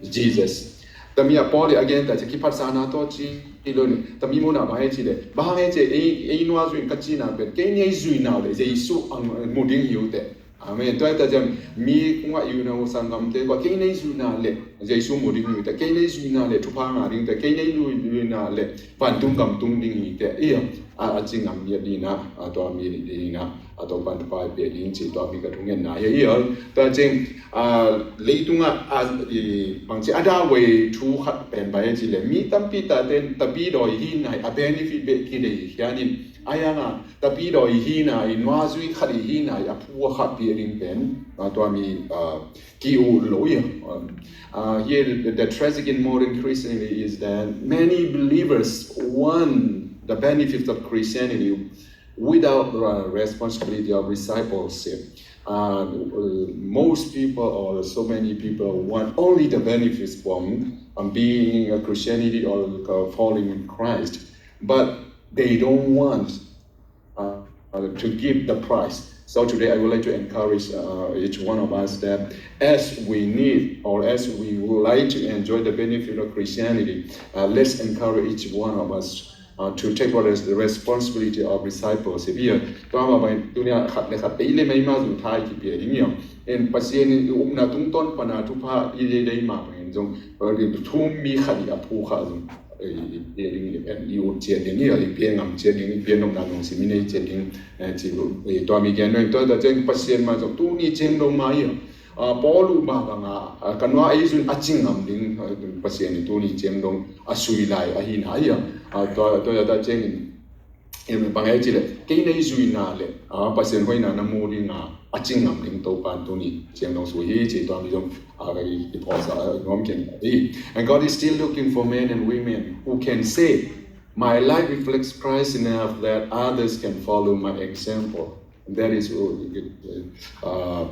Jesus. Tami a Paul i a gen ta ci kiphatsakna tawh ci lo ni. Tami muna bang hei ci le. Bang hei ci ei, ei nua zui ka cina pen. Kei ni ei zui nau le. Jesu ang mu ding hiu te. Amen. Tua hi ta ciang mi kungah i unau sanggamte kua kei nei zuina le Jesu mu ding hi ta, kei nei zuina le thupha ngah ding ta, kei nei zuina le vantung gam tung ding hi ta. Ia a, a ci ngam mi a dina, a tua mi dina, a tua pan thupha i pia ding ci tua mi ka thungetna hi. Ia tua ciang a, leitungah a, i, bangci a dawei thu khat pen bai ci le mi tampi ta ten tapi dawi hi nai a benefit be ki dei hianin a yanga tapi dawi hi nai nuazui khat hi nai a phu khat pi ring pen a tua mi a, ki u lo ia. Uh, here, the, the tragic in modern Christianity is that many believers want the benefits of Christianity without the responsibility of discipleship. Uh, uh, most people or so many people want only the benefits from um, being a Christianity or uh, following Christ, but they don't want uh, to give the price. So today I would like to encourage uh, each one of us that as we need or as we would like to enjoy the benefit of Christianity, uh, let's encourage each one of us uh, to take on the responsibility of discipleship. Ia tua mah bangin tunia khat le khat ei le mei mah zong thai kipia ding ia. En Pasian in i upna tungtawn pana thupha i dei dei mah bangin zong thum mi khat i a phu kha zong i ut ciat ding ia, i pia ngam ciat ding, i pia nopna lungsim i nei ciat ding. Tua mi gen tua ta ciang Pasian mah zong tuni ciang dong mah ia Paul uh mah banga ka nua ei zun a cing ngam ding Pasian in tuni ciang dong a sui lai ahi na ia. Tua ta ciangin bang ei ci le kei nei zuina le Pasian hoina na mu dinga a cing ngam ding Topa tuni ciang dong sui hi ci tua mi zong a ka i pawsa nuam ken i. And God is still looking for men and women who can say, "My life reflects Christ enough that others can follow my example." That is uh,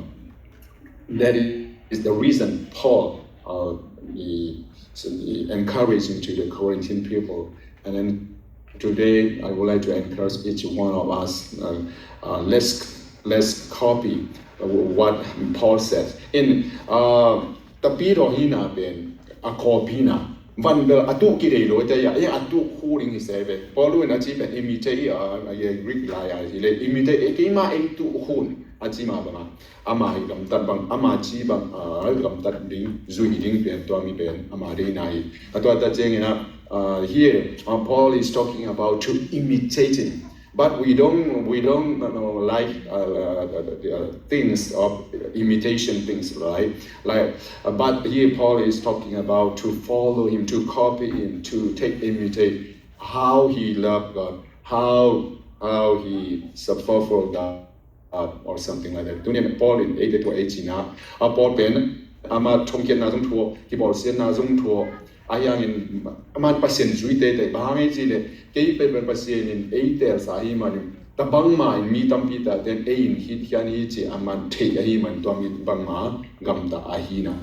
that is the reason Paul uh, is encouraging to the Corinthian people. And then today I would like to encourage each one of us uh, uh, let's let's copy what Paul said in uh, tapi daw hi na pen a copy na van bel a tu ki dei lo te ya a tu khu ding hi se be Paul in a ci pen imitate a ye Greek lai a hi le imitate e keima ei tu khu a ci ma bang a ama hi gamtat bang ama ci bang a gamtat ding zui ding pen tua mi pen ama dei na hi. A tua ta ciangin a uh, here uh, Paul is talking about to imitating. But we don't we don't you know, like uh, uh, uh, things of imitation things, right? Like, uh, but here Paul is talking about to follow him, to copy him, to take imitate how he loved God, how how he suffered for God, uh, or something like that. Tuni Paul in ei te tua ei cina a Paul pen ama thongkiatna zong thuo, kibawlsiatna zong thuo, a hiangin aman Pasian zui teitei bang hang ei ci le kei pen pen Pasian in ei telsa ahi manin tabang ma in mi tampi ta ten ei in hit hian hi ci aman thei ahi man tua mi bangma gamta ahi na.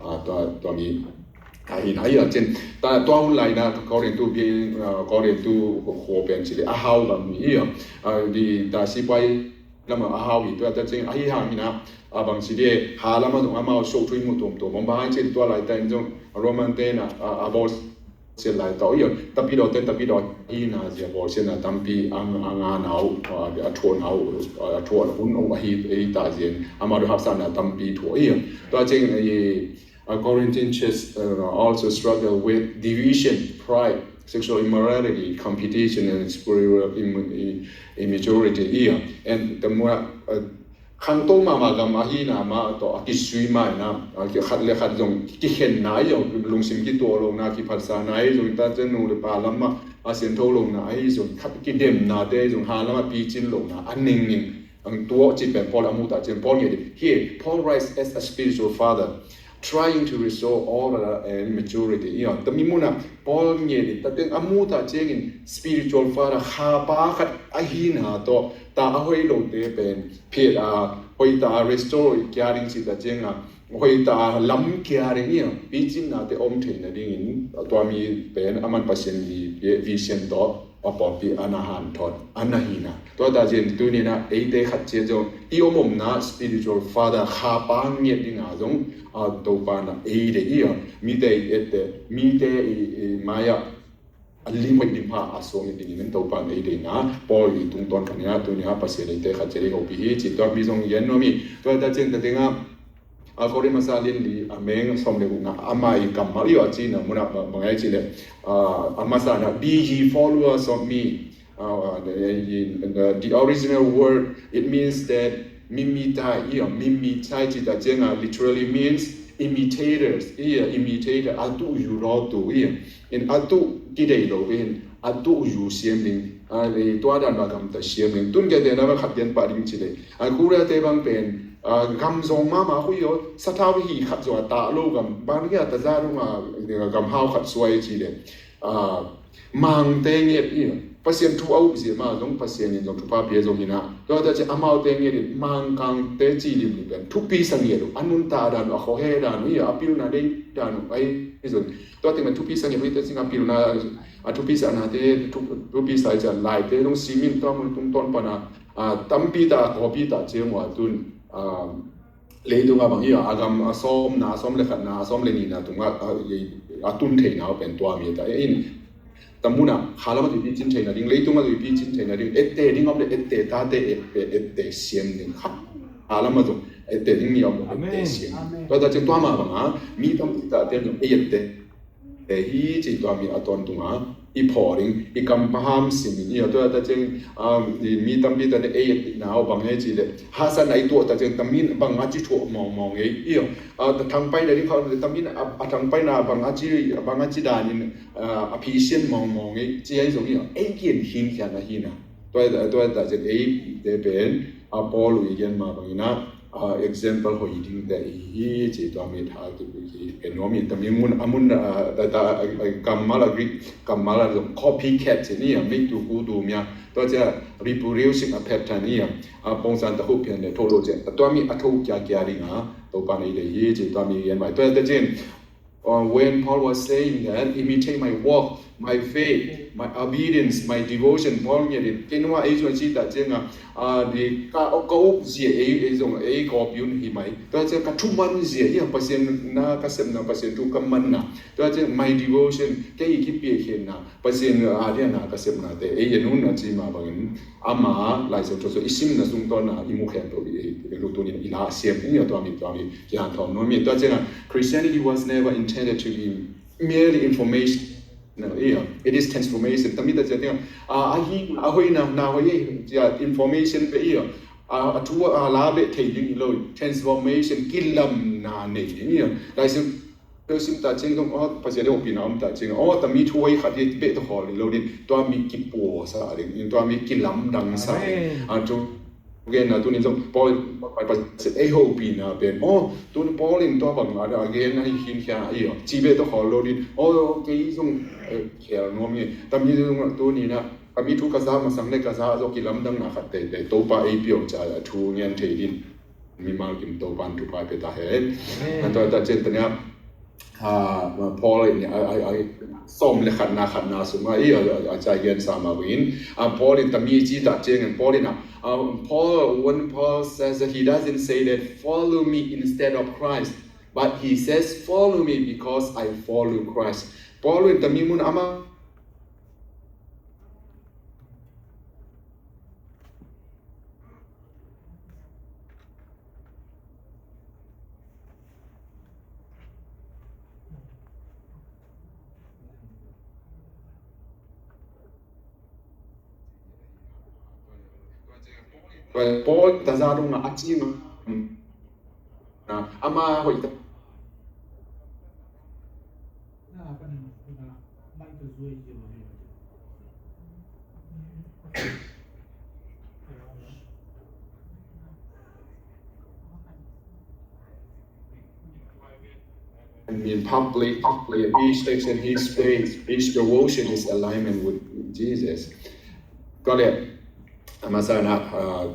Tua mi ahi na ahi a cin tua hun lai na Korintu bi Korintu khuo pen ci le a hau lam mi hi a di ta sipai lama a hau hi tua ta cing ahi hang hi na a bang ci de ha lama zong amau sok thui mu tuam tuam bang hang ci tua lai ta in zong Roman te na a bawl siat lai ta ui tapi daw te tapi daw hi na zia bawl siat na tampi a nga nau a thuan nau a thuan hun ahi ta zia amau du hapsa na tampi thuan hi tua cing a Corinthian church uh, also struggle with division, pride, sexual immorality, competition, and spiritual immaturity. Ia, and the more uh, khangto mama gam ahi na ma to a kisui mai na a khat le khat zong kikhen na i zong lungsim kituak lo na kiphatsa na i zong ta chen nu le pa lam ma a sian tho lo na i zong khat kidem na te zong ha lam a picin lo na a ning ning ang tuak ci pen Paul a mu ta chen Paul nge di. Here Paul writes as a spiritual father trying to restore order and maturity. Ia, tami muna Paul nge di ta teng a mu ta ciangin spiritual father kha pa khat ahi na to ta a hoi lo te pen phiat a hoi ta restore kia ding ci ta cianga hoi ta lam kia ding ia picin na te om theina dingin tua mi pen aman Pasian mi vision to a pawlpi a na hanthawt a na hina. Tua ta cian tunina eite khat cian zong i om omna spiritual father kha pa ngiat dinga zong a Topa na ei de ia mite i ette mite i maya a lim hoih lim pha a suang i dingin Topa in ei deihna Paul i tungtawn khat ni-a tuni-a Pasian eite khat ciat ei hopih hi ci tua mi zong gen nuam hi. Tua ta ciang ta dingah a Korin masa lian li a meng sawm le gukna ama i kammal i a cina munah bang ei ci le a masa na be ye followers of me. Uh, the, the original word, it means that mimitai, ia, mimitai ci ta cianga literally means imitators, ia, imitator, a tuh yu raw tu, ia. In a tuh kidei lo in a tuh yu siam ding, a, tua dan ba gam ta siam ding. Tun ke te na ba khat dian pa ding ci le. A Korea te bang pen, a, gam zong mama hui yo, sa thau hi khat zong a ta lo gam, bang ia ta za rung a gam hau khat suai ci le. A, Mangte nget i Pasian thu a up zia ma zong Pasian in zong thupha pia zong hi na. Tua ta ci amaute nget in Mangkangte ci lim ni pen thupi sa nget uh a nunta dan uh a khohe dan uh i a pilna dei dan uh ai zong. Tua ting a thupi sa nget uh i ta cing a pilna a thupi sa na te thupi sa i ca lai te zong simin tua mun tung ton pana a tampi ta a kopi ta ciang ua tun a Leitung a bang hi a, a gam a sawmna, a sawm le khatna, a sawm le nihna tungah a, a, a tun theihna uh pen tua mi ta in. Tamun a khalam a tuipi cin theihna ding, leitung a tuipi cin theihna ding, ette ding om le ette tate ette, ette siam ding kha. Khalam a tung ette ding mi om le ette siam. Tua ta cin tua ma bang a mi tam tate ding ei ette. Te hi ci tua mi a tawntunga i phaw ding i kam paham simin i a tua ta ciang mi tampi ta ne ei nau bang hei ci le hasa nai tua ta ciang tamin bang a ci thuak mawngmawng ei i a thangpaina ding khau tamin a thangpaina bang a ci bang a ci danin a phisian mawngmawng ei ci hei zong i a ei kian hin khian a hina tua ta ciang ei te pen a Paul i gen ma bangina a example hoih ding te i hi ci tua mi tha tu hi en nuam in tami mun a mun a ta ta a kammal a Greek kammal a zong copycat ci ni a mi tu ku tu mi a tua cia reproducing a pattern ni a a pongsan ta hu pian le tho lo cia tua mi a tho kia kia ding a Topa nei le hi ci tua mi en mai tua ta cin Uh, when Paul was saying that, imitate my walk, my faith, my obedience, my devotion, Paul ngiat in, kei nua ei zua ci ta cianga, uh, di ka, ka up zia ei, ei zong ei ka up yun hi mai. Tua cianga ka thuman zia, ia Pasian na ka sepna, Pasian thu ka manna. Tua cianga my devotion, kei i kipia khenna, Pasian a dia na ka sepna te, ei a nun a ci ma bangin. Ama Lai Siangtho i simna sung tawna i mu khempeuh i, i, i lu tunin i la siam i a tua mi tua mi kihanthawn nuam i tua cianga Christianity was never intended to be merely information. No, ia, it is transformation. Tami ta cia tia a, a hi a hoina na hoi ia information pe ia a, a thu a la be thei ding i lo transformation kilamna nei ding ia Lai Siang Teu sim ta ciang zong aw Pasian deuh pina om ta ciang aw tami thu hoi khat hi beh ta hawl lo din tua mi kipuasa ding in tua mi kilamdang sa ding a thu gen na tunin zong Paul Pasian ei hopina pen aw tun Paul in tua bang a gen a hi hin khia i aw ci beh ta hawl lo din aw kei zong khel nuam i tami zong tunin a tami thu ka za masang le ka za zong kilamdang na khat teitei Topa ei piau ca thu ngen thei din mimal kim Topan thupha pe ta hen. An tua ta cian tania Paul in a sawm le khatna khatna sung a i a cai gen sa ma win. Paul in tami ci ta cian Paul in a Paul when Paul says that he doesn't say that follow me instead of Christ, but he says follow me because I follow Christ. Paul in tami mun ama Paul ta za dong a cing a ama hoih ta. I mean, public, public, each action, each space, each devotion is alignment with Jesus. Got it. A masa na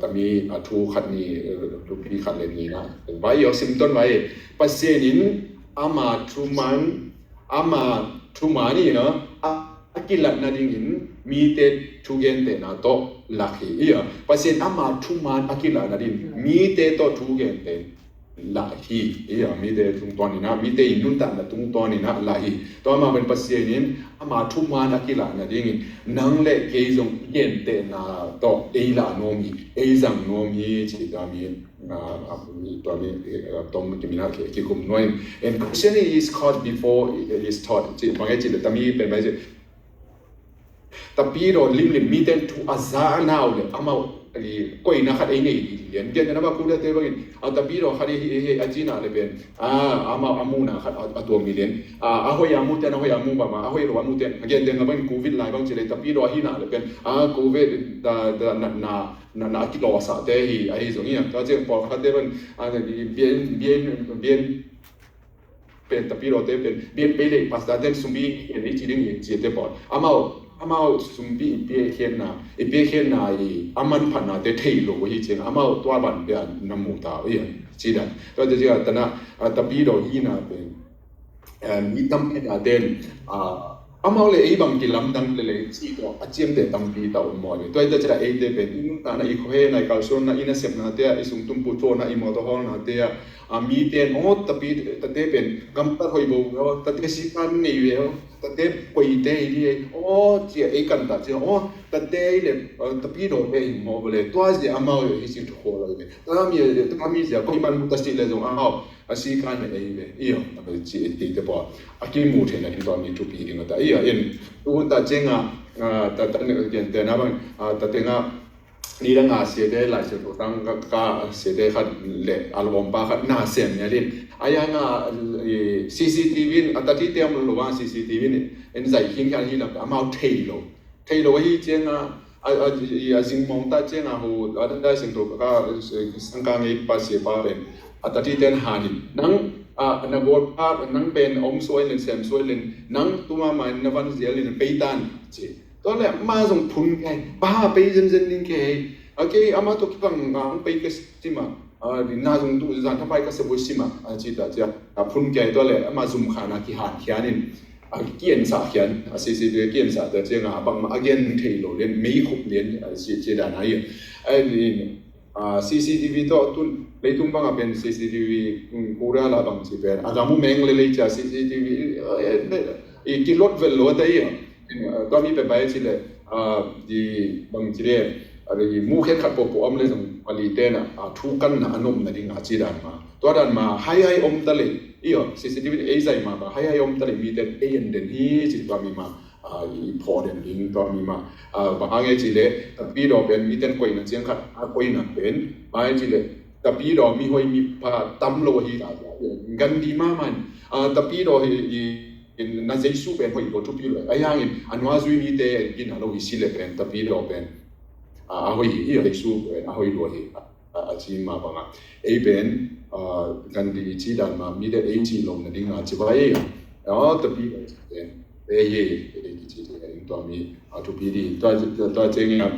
tami a thu khat ni thupi khat le ni na vai yo sim ton vai Pasian in ama thuman ama thuman i na a kilat na ding in mite thugente na to lak hi ia Pasian ama thuman a kilat na ding mite to thugente lah hi. Ei a mite tungtawn in ah, mite i nuntakna tungtawn in ah lah hi. Tua mah pen Pasian in ama thuman a kilah nadingin nang le kei zong gentehna tawh ei lah nuam hi, ei zang nuam hi, ci tua mi, ah, ah, tua mi, eh, tom kimin ah ki, kikum nuam in. And Christianity is caught before it is taught. Ci, bang e ci le tami pen bai ci. Tapidaw limlim mite thu a za a nau le amau, eh, koina khat ei nei lian. Gentehna bang Korea te bangin, a tapidaw khat hi, hi, hi, a cina le pen, a, amau a muna khat a, a tuam hi lian. A, a hoih a muten, a hoih a mu bang, a hoih lo a muten. Gentehna bangin Covid lai bang ci le tapidaw a hina le pen, a, Covid da, da, na, na, na, na a kilawsah te hi, ahi zong hi a. Tua ciang pawlkhat te bangin, a, bian, bian, bian, pen tapidaw te pen bian pei le pastor ten sumbi en i ci ding i ci te pawl. Amau, amau sumbi i piakkhiatna, i piakkhiatna i a manphatna te thei lo hi ciang amau tua ban pia na mu ta uh hi ci dan. Tua te ciang tana, a, tapidaw hina pen, eh, mi tampi ta ten, a, amau le ei bang kilamdang le le ci tawh a ciamteh tampi ta om maw le. Tua i ta ciang eite pen i nuntakna, i khuahena, i kalsuanna, i nasepna te ah, i sungtum puttuahna, i mawtaw hawlna te ah, a, mite in, aw, tapi, tate pen gamtat hoih bo, aw, tate sikan nei ve, aw, tate koite hi di, aw, ci a ei kan ta ci a, aw, tate hi le, a, tapidaw te hi maw bo le, tua zia amau hi ci thukhua lo ve. Tua mi, tua mi zia koih man ta ci le zong amau a sikan nei ei ve. Iyo, a ci ei te pawl a kimu theihna ding tua mi thupi ding a ta. Iyo, in, tu hun ta ciang a, a, ta, ta, gentehna bang, a, ta teng a, nidang a siate, Lai Siangtho tang ka, ka siate khat le a lawmpa khat na sem ngial in. A yang a, i, C C T V in, a tati te om lo a C C T V in, en zai khin khial hi lam, amau thei lo. Thei lo ahi ciang a, a, a, i, a zing mawng ta ciang a ho, a Lai Siangtho ka, sangka ngei pa sia pa pen. A tati ten han in. Nang, a, na gol pa, nang pen om suai len, sem suai len, nang tuma mai na van zial in peitan, ci. Tua le, ma zong phun kai, ba pei zenzen ding kai, a kei ama to kipang nga ang pei ka sima, a, na zong tu zan thapai ka seboi sima, a, ci ta, ci a, a phun kai tua le, ama zum khana kihan khian in, a, kiensa khian, a, C C T V kiensa ta ciang a, bang ma a gen thei lo lian, mei khup lian, a, ci, ci dan a hi. A, ni, a, C C T V tawh tun, leitung bang a pen C C T V, um, Korea la bang ci pen, a gamu meng le lei cia C C T V, a, e, ne, i kilot vel lo ta hi a. Tua mi pen bai ci le, a, di bang ci le, a, di mu khen khat popo om le zong a li ten a, a, thu kanna a nopna ding a ci dan ma. Tua dan ma, hai hai om ta le, i aw, C C T V ei zai ma ba, hai hai om ta le mi ten ei en den hi ci tua mi ma, a, i phaw den ding tua mi ma. A, bang hang e ci le, tapidaw pen mi ten koina ciang khat, a koina pen, bai ci le, tapidaw mi hoi mi pha tam lo hi ta, gan di ma man, a, tapidaw hi, i, in na Jesu pen hoih lo thupi lo. A yang in, a nua zui mi te, in a lo i si le pen, tapidaw pen. A, a hoih hi, i Jesu pen, a hoih lo hi. A, a ci ma bang a. Ei pen, a, kan di ci dan ma, mi te ei ci lo na ding a ci ba ei. A, tapidaw pen. Ei, ei, ei, ci te, ei, tua mi, a thupi di. Tua, tua, tua ciang in, a,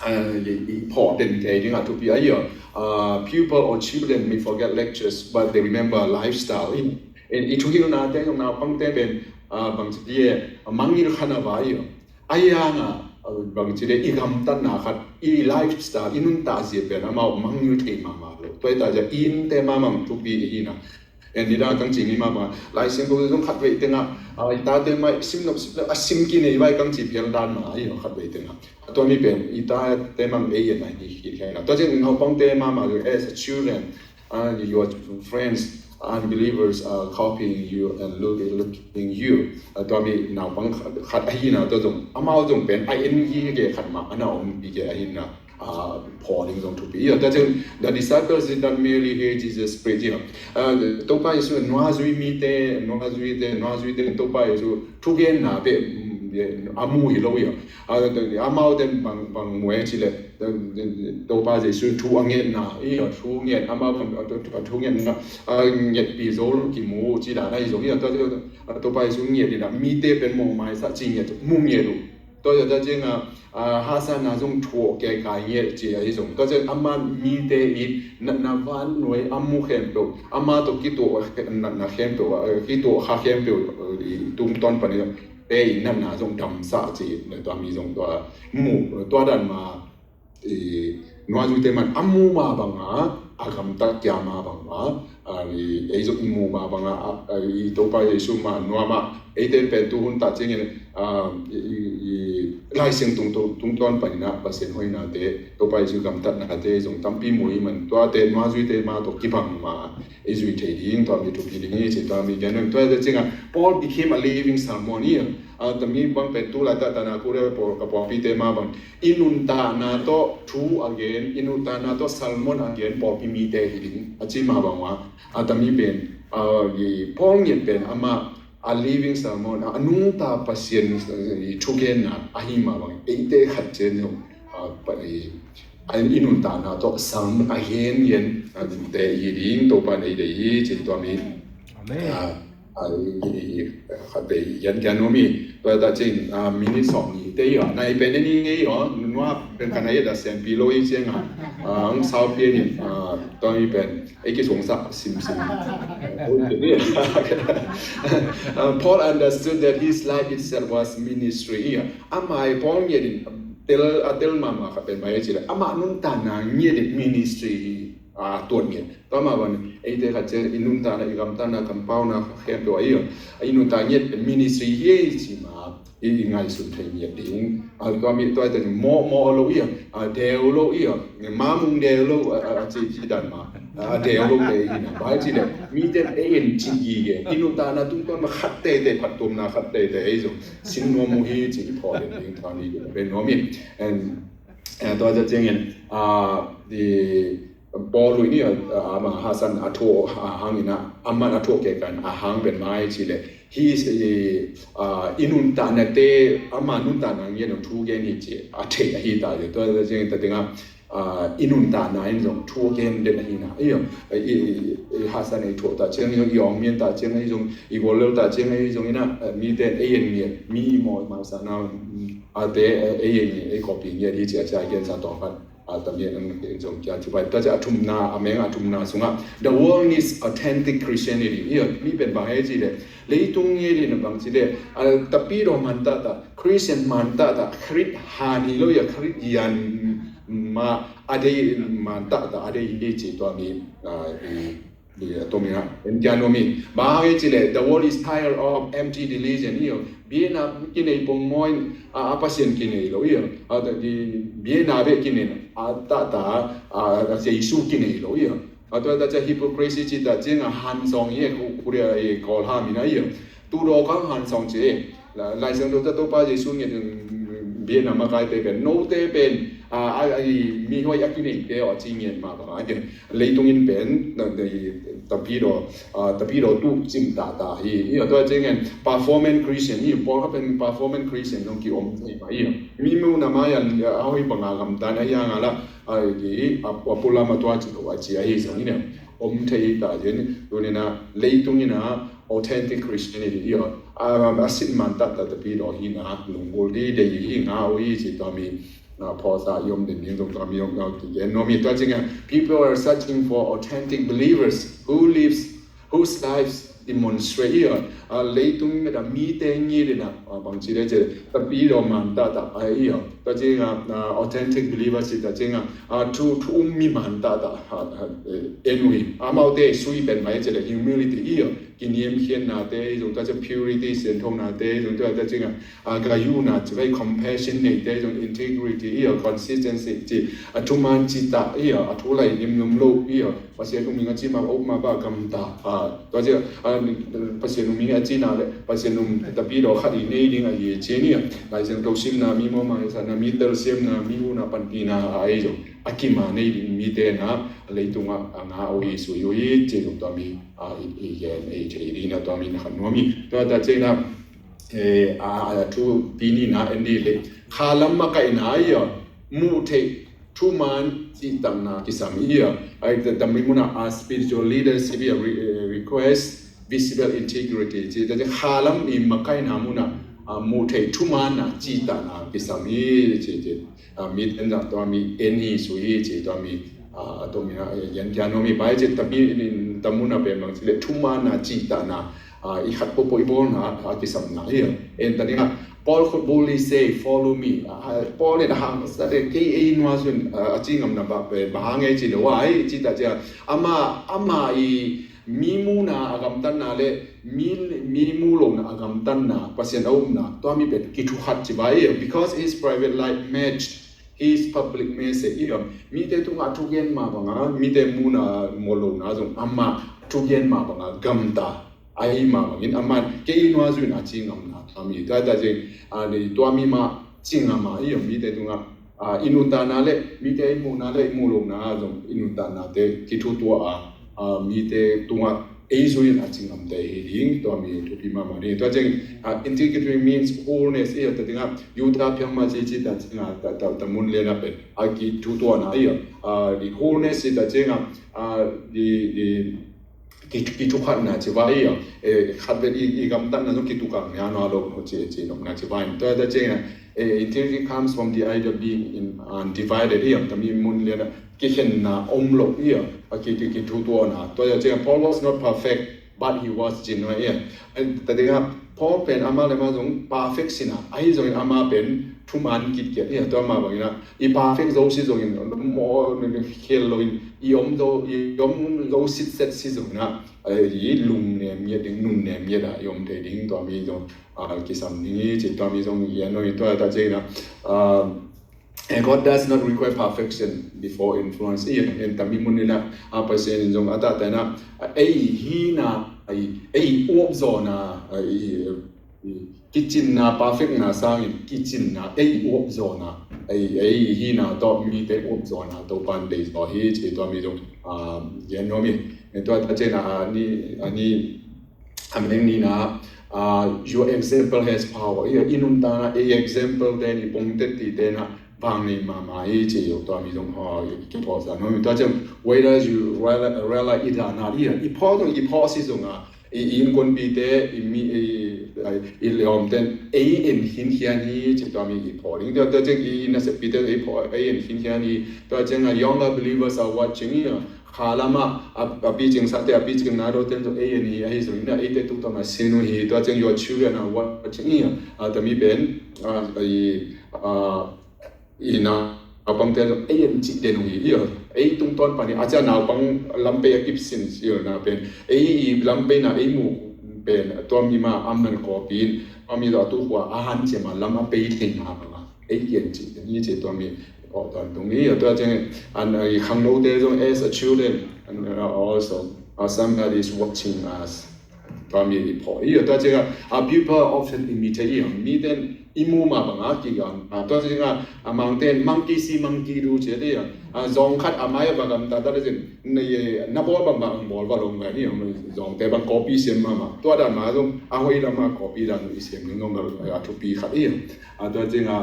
i, i phaw den kei ding a thupi a hi a. A, pupil or children may forget lectures, but they remember lifestyle. In, in, i thuhilna te, naupang te pen, a, bang ci di e, a, mangngilh khan a vai a. A yang a, a, bang ci di e, i gamtatna khat, i lifestyle, i nuntak zia pen, amau mangngilh thei mahmah lo. Tua hi ta zia, i inn te mahmah thupi i hi na. En, nidang kang ci ni mah bang, Lai Siangtho zong khat vei teng ah, a, i tate mah sim nop, sim nop, a sim ki nei vai kang ci phial dan mah, a, i khat vei teng ah. A tua mi pen, i tate mah ei en a hi, hi, hi, hi. Tua ciang naupang te mah mah, as a children, a, your friends, unbelievers are copying you and look, looking you. A tua mi naupang khat, khat a hi na tua zong, amau zong pen, a en hi ke khat mah, a na om hi ke a hi na. A, phaw ding zong thupi. Tua ciang, the disciples did not merely hear Jesus preach. A, Topa Jesu nua zui mi te, nua zui te, nua zui te, Topa Jesu thugenna pen, mm, a mu hi lo hi. A, amau ten bang, bang mu e ci le, Topa Jesu thu a ngetna, i, thu nget, amau bang, thu ngetna, a, ngetpi zo lo kimu ci dan a hi zong hi. Tua, tua, Topa Jesu nget in a, mi te pen mawh mai sa ci nget, mu nget uh. Tua, tua, tua ciang a, a, hahsatna zong thuah kei kai ngiat ci a hi zong. Tua ciang ama mite i natna vannuai a mu khempeuh, ama tawh kituah natna khempeuh, a, kituah kha khempeuh, a, i tungtawn pan i zong, te i natna zong damsah ci, tua mi zong tua mu, tua dan ma, i, nuazuite man a mu ma bang a, a gamtat kia ma bang a, a, i, ei zong i mu ma bang a, a, a, i Topa Jesu ma nuam a, eite pen tu hun ta ciangin, a, i, i, i, Lai Siangtho tung, tungtawn panin a Pasian hoihnate, Topa Jesu gamtatnate zong tampi mu i man, tuate nuazuite ma tawh kibang ma, i zui thei ding, tua mi thupi ding i ci, tua mi gen ding, tua te ciangin, Paul became a living sermon i, a, tami bang pen tu laitak tana kure pawl ka pawlpite ma bang, i nuntakna tawh thu a gen, i nuntakna tawh sermon a gen pawlpi mite hi ding, a ci ma bang ua, a tami pen, a, i Paul ngiat pen amah a living sermon, a nungta Pasian, i thugenna ahi ma bang, eite khat cian zong, a, pa, i, a, i nuntakna tawh sermon a gen gen, a, te hi ding, Topa nei dei hi, ci tua mi. Amen. A, a, i, i, i, khat vei yan kian nuam i, tua ta cin, a, minute sawm ni te i aw, nai pen ni ngei aw, nua pen ka nai da sian pi lo i ciang a, a, ang sau pian in, a, tua mi pen, ei ki suang sa sim sim. Uh, Paul understood that his life itself was ministry. Ia, amah i Paul ngiat in tel, a tel mama khat pen mai ci le, amah nuntakna ngiat in ministry hi, a, tuat ngiat. Tua ma ban, eite khat cian, i nuntakna, i gamtatna, kampauna, khempeuh a i, i nuntak ngiat ministry hi ei ci ma, i, i ngaihsun thei ngiat ding. A, tua mi, tua te mawh, mawh lo i, a, deu lo i, mamung deu lo, a, a, a, ci, ci dan ma, a, deu lo te i na, bai ci le, mi te e en ci i ge, i nuntakna tungtawn ma khat te te, phattuamna khat te te, ei zong, sin nuam mu hi ci i phaw den ding, tua mi, ben nuam i, and, a, tua te ciangin, a, di, Paul lui ni, a, ama hasan a thuah, a, hangin a, aman a thuah ke kan, a hang pen mai ci le. Hi, i, a, i nuntaknate, ama nuntakna ngiat in thu gen hi ci, a thei ahi ta le. Tua, tua ciang ta ding a, a, i nuntakna in zong thu gen den ahi na. I, i, i, i hasan i thuah ta ciang, i zong i awng mian ta ciang, i zong i gual lel ta ciang, i zong i na, a, mi ten ei en ngiat, mi i maw, maw sa na, mm, a te, a, ei en ngiat, ei copy ngiat hi ci a ci a gen sa tawh khat. A, tami an zong kia ci bai. Ta ci a thumna, a meng a thumna sungah, "The world needs authentic Christianity." Ia, mi pen bang hei ci le. Leitung ngiat in bang ci le. A, tapidaw man tata, Christian man tata, Khrist han hi lo ia, Khrist yan ma a dei man tata, a dei hi ci tua mi, a, i, Tua mi na, en kia nuam i. Bang hang e ci le, "The world is tired of empty religion." I, biakna kinei pongmawh in, a, a Pasian kinei lo i. A, ta, di, biakna bek kinei, a, ta, ta, a, a, Jesu kinei lo i. A, tua ta ca hypocrisy ci ta ciang a han sawng i, ku, ku ria i, Kawl ha mi na i. Tu daw kang han sawng ci e. La, Lai Siangtho ta Topa Jesu ngiat in, biakna makaite pen, note pen, a, a, a, i, mi huai a kineite aw ci ngiat ma bang a, leitung in pen, na, na, i, tapidaw, a, tapidaw tu cim ta ta hi, i, a tua ciangin performance Christian, i, pawlkhat pen performance Christian zong ki om thei ma, i, mi mu na mai a, a hoi bang a gamtan a hiang a la, a, i, a, a pulam a tua ci lo a ci a hi zong i ne, om thei ta zin, tu ni na, leitung i na, authentic Christianity i aw, a, a sin man tata tapidaw hi na, lunggul di dei hi nga ui ci tua mi, a, pawlsa i om den ding zong tua mi om nga ui ci gen nuam i tua ciang a, people are searching for authentic believers who lives, whose lives demonstrate i aw, a, leitung i na mite ngi di na, a, bang ci de ci, tapidaw man tata a i aw, tua ciang a, a, authentic believers ci ta ciang a, a, thu, thu um mi man tata, a, a, e, en ui, amaute sui pen mai ci le humility i aw, kiniamkhiatnate i zong ta ci purity, sianthonate i zong ta, ta ci nga, a, gayuna ci vai compassion neite i zong integrity i a, consistency ci, a thuman ci ta i a, a thu lai nimnum lo i a, Pasian um ing a ci ma, um ma ba gamta, a, ta ci, a, Pasian um ing a ci na le, Pasian um tapidaw khat i nei ding a i ci ni a, Lai Siangtho simna mi maw ma i sa na mi telsiamna mi u na panpina a i zong, a kima nei ding mite na, leitung a, a nga ui sui ui ci zong tua mi, a, i, i gen, i thei ding na tua mi na khan nuam i. Tua ta cei na, eh, a, a, thu pi ni na en di le. Kha lam makaihna i a, muh theih thuman cihtakna kisam i a. Ai, ta, tamri muna a spiritual leadership i a re-, eh, request visible integrity. Ci ta ci kha lam i makaihna muna, a, muh theih thuman na cihtakna kisam i ci, ci. A, mi en zah tua mi en hi sui hi ci tua mi, a, tua mi na, a, yan kia nuam i bai ci ta mi, ta muna pen bang ci le thuman na cihtakna, a, i khat popo i bawlna, a, kisamna hi. En ta ding a, Paul could boldly say, "Follow me." Ah, Paul in a hang sa de kei ei nua sun, ah, a ci ngam na ba, eh, ba hang ei ci lo wa ei ci ta cia. Ama, ama i mi mu na a gamtan na le mi, mi mu lo na a gamtan na, Pasian a um na, tua mi pen ki thu khat ci ba ei, because his private life matched his public message. Ei, mi te tu nga thu gen ma ba nga, mi te mu na mo lo na zong ama thu gen ma ba nga gamta. Ahi mah bangin aman kei nua zui na ci ngam na tua mi tua ta zing, a, nei tua mi mah ci ngam a i om mite tunga, a, i nuntakna le mite i muhna le i muh lohna zong i nuntaknate kithutuah a, a, mite tunga ei zui in a ci ngamte hi ding tua mi thupi mahmah ding. Tua zing, a, integrity means wholeness i ta dinga Judah phiang ma ci ci ta zinga ta, ta, ta mun le na pen a kithutuahna i a, a, di wholeness i ta zinga, a, di, di ki, kithukhatna ci vai a, e, khat vet i, i gamtatna zong kitukang nia nua lo no ci, ci nopna ci vai. Tua, tua ci a, e, integrity comes from the idea of being in, undivided i a, tami mun lian a kikhenna om lo i a, a ki, ki, kithutuahna. Tua ci a, Paul was not perfect, but he was genuine i a. E, ta dinga, Paul pen ama le ama zong perfect sina, ahi zongin ama pen thuman kitkiat i a, tua ma bangina, i perfect zo si zongin, mo, khel lo in, i om zo, i om zo sitset si zongna, a, i lungnem ngiat ding, nunnem ngiat a, i om thei ding, tua mi zong, a, kisam ding i ci, tua mi zong i a noi, tua ta ci na, a, and God does not require perfection before influence. I en tami mun ni na, a, Pasian in zong a ta ta na, a, ei hi na, ei, ei uap zo na, a, i, kicinna, perfect na sangin kicinna, ei uap zawna, ei, ei hina tawh mite uap zawna Topan dei zaw hi ci tua mi zong, a, gen nuam hi. Tua ta cena a ni, a ni, a meng ni na, a, your example has power. I, i nuntakna, ei example te ni pongtet ti te na vang nei mama i ci tua mi zong, a, i kiphawsa nuam hi. Tua cen, whether you realize, realize i dana i, i phaw zong i phaw si zong a, i, i innkuanpite, i mi, i, i, i lawmten ei en khinkhian hi ci tua mi i phaw ding. Tua, tua ciang i naseppite ei phaw, ei en khinkhian hi. Tua ciang a younger believers are watching i a, kha lama a, a picing sate, a picing na doten zong ei en hi, ahi zongin a eite tuk tawm a sin uh hi. Tua ciang your children are watching i a, a tami pen, a, i, a, i naupangte zong ei en cih den uh hi, i a, ei tungtawn pan i a cia naupang lampei a kip sin silna pen, ei i lampeina ei muh pen tua mi ma a man kawpi in, tua mi zong a tu khua a han cia ma lam a pei thei ma bang a ei kian cih den hi ci tua mi kawh tawntung hi. Tua ciang an i khangnote zong as a children and also, uh, somebody is watching us. Tua mi i phaw i, tua ciang a, a people often imitate i, miten i mu ma bang a kigamta. Tua ciang a, a mangten monkey see, monkey do ci a te a, a zong khat a mai a va gamta ta le cin, na ye, na bawl bang bang bawl va lo ngai ni, zongte bang copy siam mahmah. Tua dan ma zong a hoih lam a copy dan i siam ning zong a thupi khat i. A tua ciang a,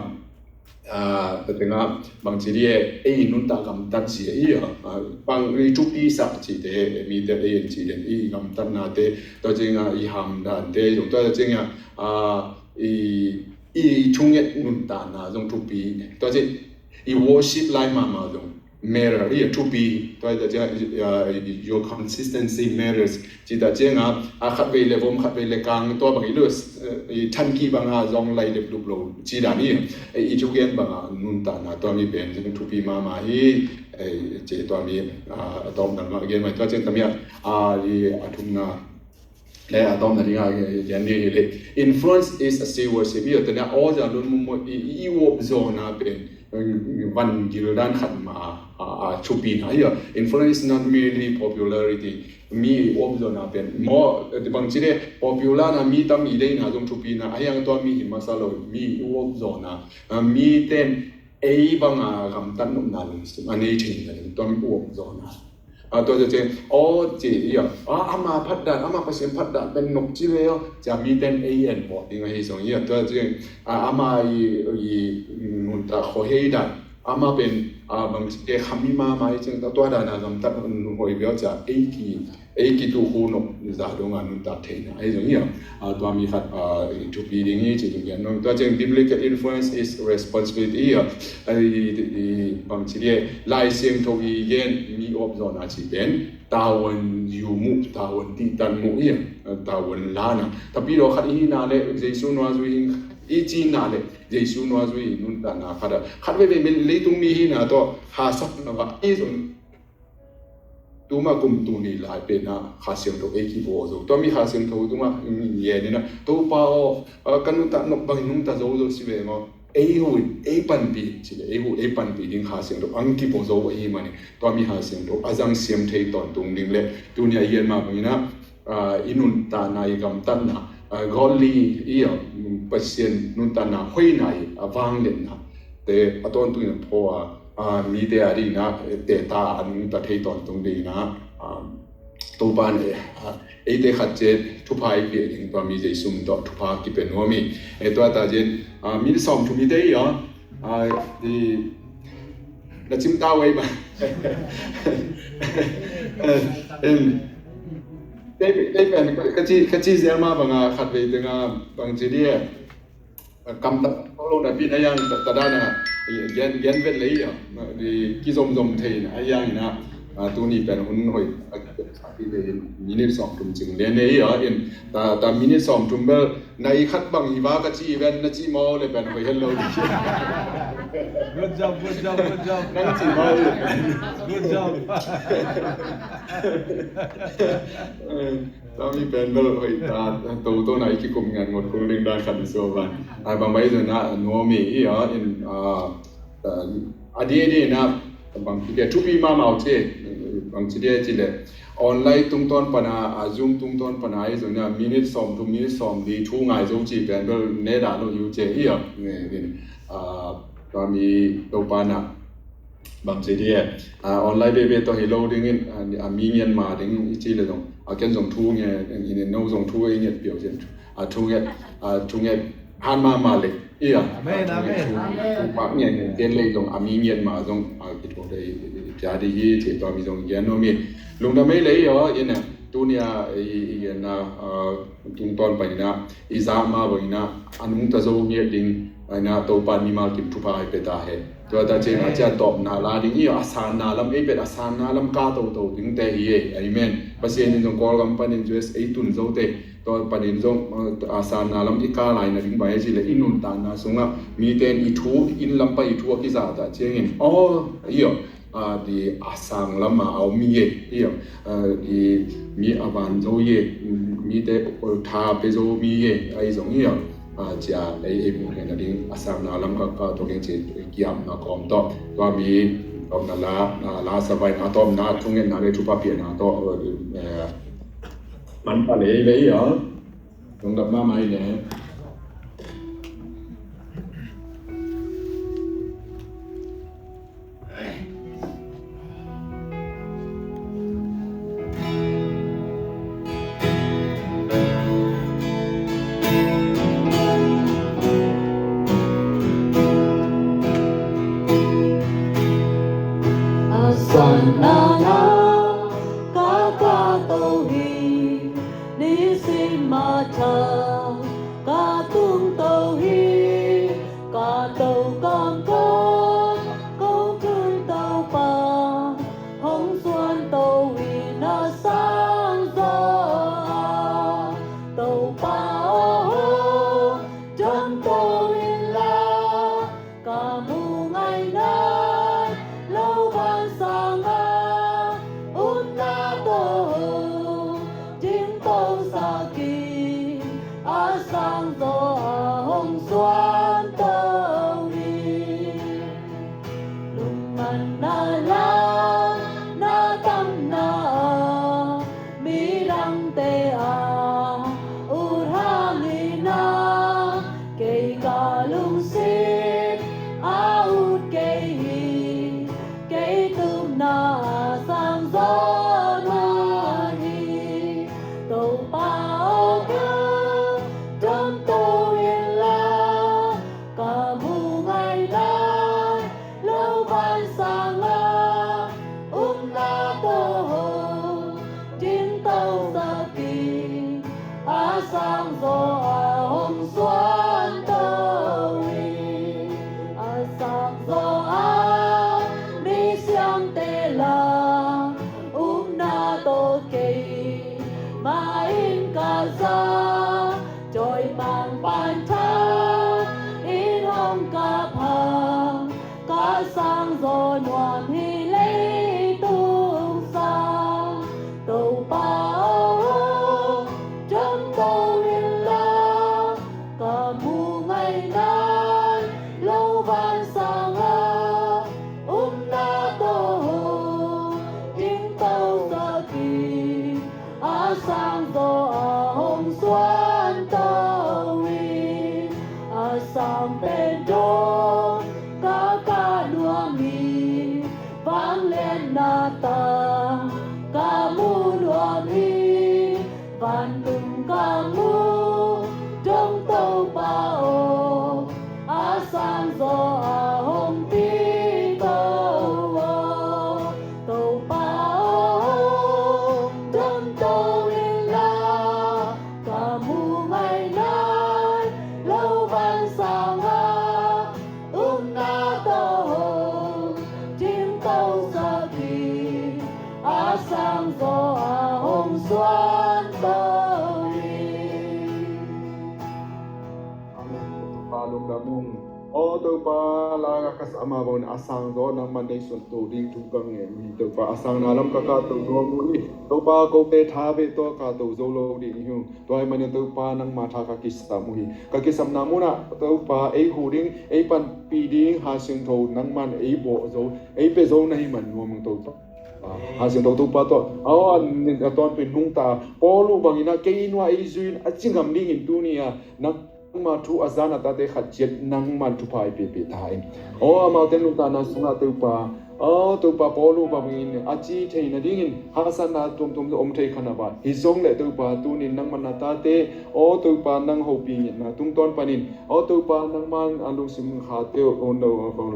a, tua ciang a bangci di e, ei nuntak gamtat ci e i a, a, bang i thupi sak cite, mite ei en ci den i gamtatnate, tua ciang a i hamdante zong, tua ciang a, a, i, i thunget nuntakna zong thupi, tua ciang i worship lai mahmah zong matter i a thupi, tua ciang a, a, your consistency matters. Ci ta ciang a, a khatvei le vom, khatvei le kang, tua bang i lus, eh, i thanki bang a zong lai dep lup lo ci dan i, eh, i thugen bang a nuntakna tua mi pen zong thupi mahmah hi, eh, ci tua mi, ah, a tawm dan mah gen mai tua ciang tami a, ah, i a thumna le a tawmna ding a, eh, gen ding hi le. Influence is a stewardship. I a tania aw za lun mummo i, i uap zawna pen, eh, van gil dan khat ma a, a, a thupina hi a. Influence is not merely popularity. Mi i uap zawna pen maw, eh, bangci le popular na mi tam i deina zong thupina a hiang tua mi hi masa lo, mi i uap zawna, a, mi ten ei bang a gamtat nopna lungsim a nei thei na ding tua mi uap zawna. A, tua ciang, aw ci i a, a, ama phatdan, ama Pasian phatdan pen nop ci ve aw, cia mi ten ei en mawh ding ahi zong i a, tua ciang, a, ama i, i nuntak khuahei dan, ama pen, a, bangci te khami mahmah i ciang, tua dan a gamtat hun hoih bia cia ei ki, ei kitu khu nop za dong a nuntak theihna ahi zong i a, a, tua mi khat, a, i thupi ding i ci ding i a, nong tua ciang biblical influence is responsibility i a, a, i, i, bangci le Lai Siangtho i gen mi uap zawna ci pen, tavuan yu muh, tavuan tihtan muh i a, tavuan lana. Tapi lo khat i hina le Jesu nua zui hing i cihna le Jesu nuazui i nuntakna khat ah, khat veivei mi, leitung mi hihna tawh hahsatna va i zong tuma kum tul nih lai pen ah Kha Siangtho ei kibawl zo. Tua mi Kha Siangtho tungah ngen in ah, Topa aw, ah, ka nuntak nop bangin nungta zo zo si ve maw. Ei hu in, ei panpih in ci le, ei hu ei panpih ding Kha Siangtho ang kibawl zo ahih manin, tua mi Kha Siangtho a zang siam thei tawntung ding le, tuni a i gen mah bangin ah, ah, i nuntakna, i gamtatna, ah, godly, i, ah, Pasian nuntakna hoihna i, ah, vangliatna te a tawntung in pho a, ah, mite a ding in ah, eh, tehta a nungta thei tawntung ding in ah, ah, Topa in, eh, ah, eite khat ciat thupha i pia ding tua mi Jesu min tawh thupha kipia nuam hi. Eh, tua ta ciat, ah, minute sawmthum i tei hi, ah, ah, i, na cim ta wei ba. Eh, em, tei, tei pen ka, ka ci, ka ci zel mah bang a khat vei teng a bang ci dih, eh. Kamtak lo napi na yang ta, ta dan a gen, gen vet lei a, di kizomzom thei na a yang in ah, ah, tuni pen hun hoih, ah, minute sawmthum cing lian nei a, in ta, ta minute sawmthum bel na i khat bang hi va ka ci ven na ci maw le pen hoih het lo. Good job, good job, good job. Nang ci maw le pen. Good job. Tua mi pen bel hoih ta, to to na i kikum ngan ngot kung ding dan khat na suak van. Ai, bang bai zon na nuam hi a, in, ah, ah, a di a di na bang ci dia thupi mahmah uh ci, bang ci dia ci le online tungtawn pan a, ah, Zoom tungtawn pan a i zon na minute sawmthum, minute sawmli thu ngai zo ci pen bel ne dah lo uh ci hi a, in, ah, tua mi Topa na bang ci dia, ah, online veve tawh hi lo ding in, ah, a mi ngen ma ding i ci le zong, a ken zong thu nge, in, in no zong thu i nget piau cian, a thu nget, a thu nget han mahmah le i a. Amen, a thu nget, amen, thu, thu pah ngen ngen ken le zong a mi ngen ma zong, a, kithuah dei, i, i, pia dih hi ci tua mi zong gen nuam hi. Lungdam ei le i a, in, eh, tuni a i, i gen na, ah, tungtawn pan in ah i zah mah bang in ah a nungta zo ngiat ding, ah, in ah Topa in mimal kim thupha i pia ta hen. Tua ta ciang a ciah tawpna la ding i a sanna lam ei pet a sanna lam ka toto ding te hi ei. Amen. Pasian in zong Kawlgam panin U S A tun zo te tua panin zong, ah, a sanna lam i ka lai na ding bang ei ci le i nuntakna sungah mite in i thu, inn lam pan i thu a kizah ta ciangin aw i a a di a sang lam a om hi ei, i a, a di mi a van zo hi ei, mite tha pe zo mi hi ei, a i zong i a, a cia ei ei mu thei na ding a sang na lam ka ka to ding ci kiam na kawm to. Tua mi tawm na la, a la sa vai na tawm na thungen na le thu pa pia na to, eh, man pa le le i a. Tong dap ma mai le. A san na na ka ka to hi, ni si ma cha ka tung to hi, ka to kang kong kong tun to pa. Hong suan to in a sang zaw a, Topa aw hong dam to in la, ka mu ngai nai lo van sang a, upna to hong ding to sak in, a sang zaw a hong suan to in. Lungmanna la na tamna a, midangte a ut hangin a, kei ka lungsim a ut kei hi, kei tupna a sang zaw na hi. Topa aw ka dam to in la, ka mu ngai nai lo van sang a, upna to hong ding to sak in, a sang zaw a hong suan to in. A sang zaw a misiangte la, upna to kei mah in ka za, Joy Mang Pan Thang zaw nuam hi leitung sang. Topa aw, dam to in la, ka mu ngaih nai lo van sang a, upna tawh hong ding to sak hi. A sang zaw a hong suan to hi. A sang pen dong ka kah nuam hi. Vangliatna tang ka mu nuam hi. Vantung ka mu dong Topa aw, a sang zaw a hong pi to aw. Topa aw, dam to in la, ka mu ngaih nai lo van sang a, upna tawh hong ding to sak hi. A sang zaw a hong suan to hi. Amen. Topa lungdam ung. Aw Topa, la ka sa ama bawin a sang zaw nangman nei suan to ding thu ka ngen uh hi. Topa, a sangna lam ka kah to nuam uh hi. Topa, kote tha beh tawh kah to zo lo ding hi ung. Tua ahih manin Topa, nangma tha ka kisam uh hi. Ka kisamna munah Topa, ei huh ding, ei panpih ding Kha Siangtho nangman ei bawh zo, ei pia zo na hih man nuam ung Topa. Kha Siangtho Topa tawh, aw, a tawntung nungta Paul uh bangin ah kei in uh ah ei zui in a ci ngam dingin tuni-a nangma thu a za na tate khat ciat nangman thupha ei piapia ta in. Aw, amaute nuntakna sungah Topa, aw Topa, Paul uh bangin a ci thei nadingin haksatna tuamtuam om thei kha na va. Hi zong leh Topa, tunin nangman na tate, aw Topa, nang hopih ngiatna tungtawn panin, aw Topa, nangman a lungsim khate uh hong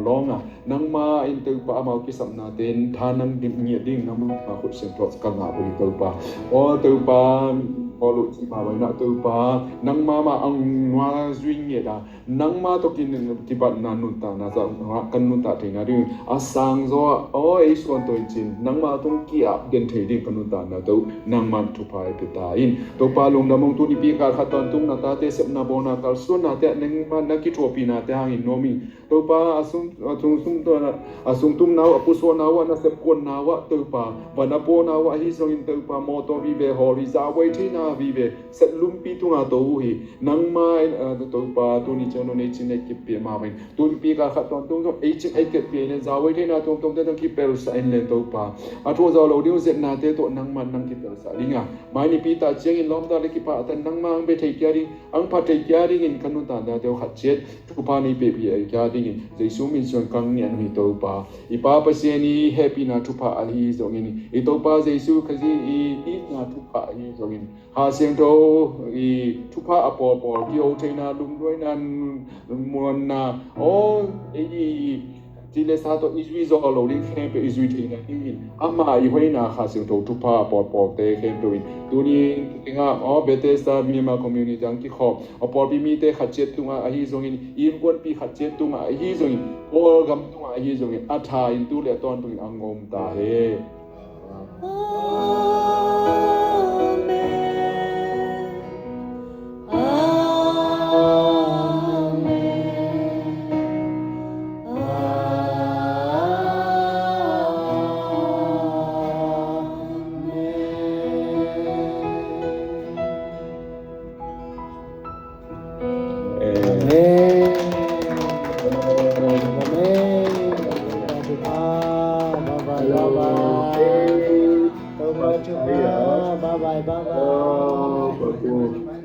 lawng a, nangma in Topa amau kisapnate in tha nang dim ngiat ding nangma khut siangtho ka ngah uh hi Topa. Aw Topa, Paul uh cih mah bangin ah Topa, nangma mah a nua zui ngiat a, nangma tawh kin kibatna nuntakna zah ngah kan nuntak theihna ding a sang zaw ah, aw ei suan to in cin, nangma tung ki-ap den thei ding kan nuntakna tawh nangman thupha ei pia ta in. Topa lungdam ung, tuni pi kal khat tawntung na tate sepna bawlna kalsuannate ah nangma na kithuahpihnate hangin nuam ing. Topa, a sung, a sung, sung, a sungtumna uh, a pusuahna uh, a nasep kuanna uh ah Topa, van a puahna uh ahi zongin Topa, mawtaw vive, hall hi, zahhuai theihna vive, setlumpi tunga to uh hi. Nangma in, a, Topa, tuni ciang nong ei cin ei keppiak mah bangin, tuni pi kal khat tawntung zong ei cin ei keppiak in, zahhuai theihna tuamtuamte nang kipelsak in len Topa, a thuakzawh loh ding uh zetnate tawh nangman nang kipelsak ding a, mai nipi tak ciangin lawmta le kipahtan nangma ang bia thei kia ding, ang phat thei kia dingin kan nuntaknate uh khat ciat thupha nei pia kia dingin Jesu min suang ka ngiat uh hi Topa. I Pa Pasian i hehpihna thupha ahi zongin, i Topa Jesu Khazih i itna thupha ahi zongin, Kha Siangtho i thupha a pawlpawl, kiho theihna, lungduaina, muanna, aw, i, i, i, ci le sa tawh i zui zawh lo ding khempeuh i zui theihna dingin, ama i hoihna Kha Siangtho thupha a pawlpawlte khempeuh in, tuni tengah, aw, Bethesda Myanmar Community ang kikhawm a pawlpi mite khat ciat tungah ahi zongin, i innkuanpi khat ciat tungah ahi zongin, Kawlgam tungah ahi zongin, a tha in tu le a tawntungin ang om ta hen. Amen. Amen. Amen. Amen. Amen. Bye bye, bye bye. Bye bye, bye bye.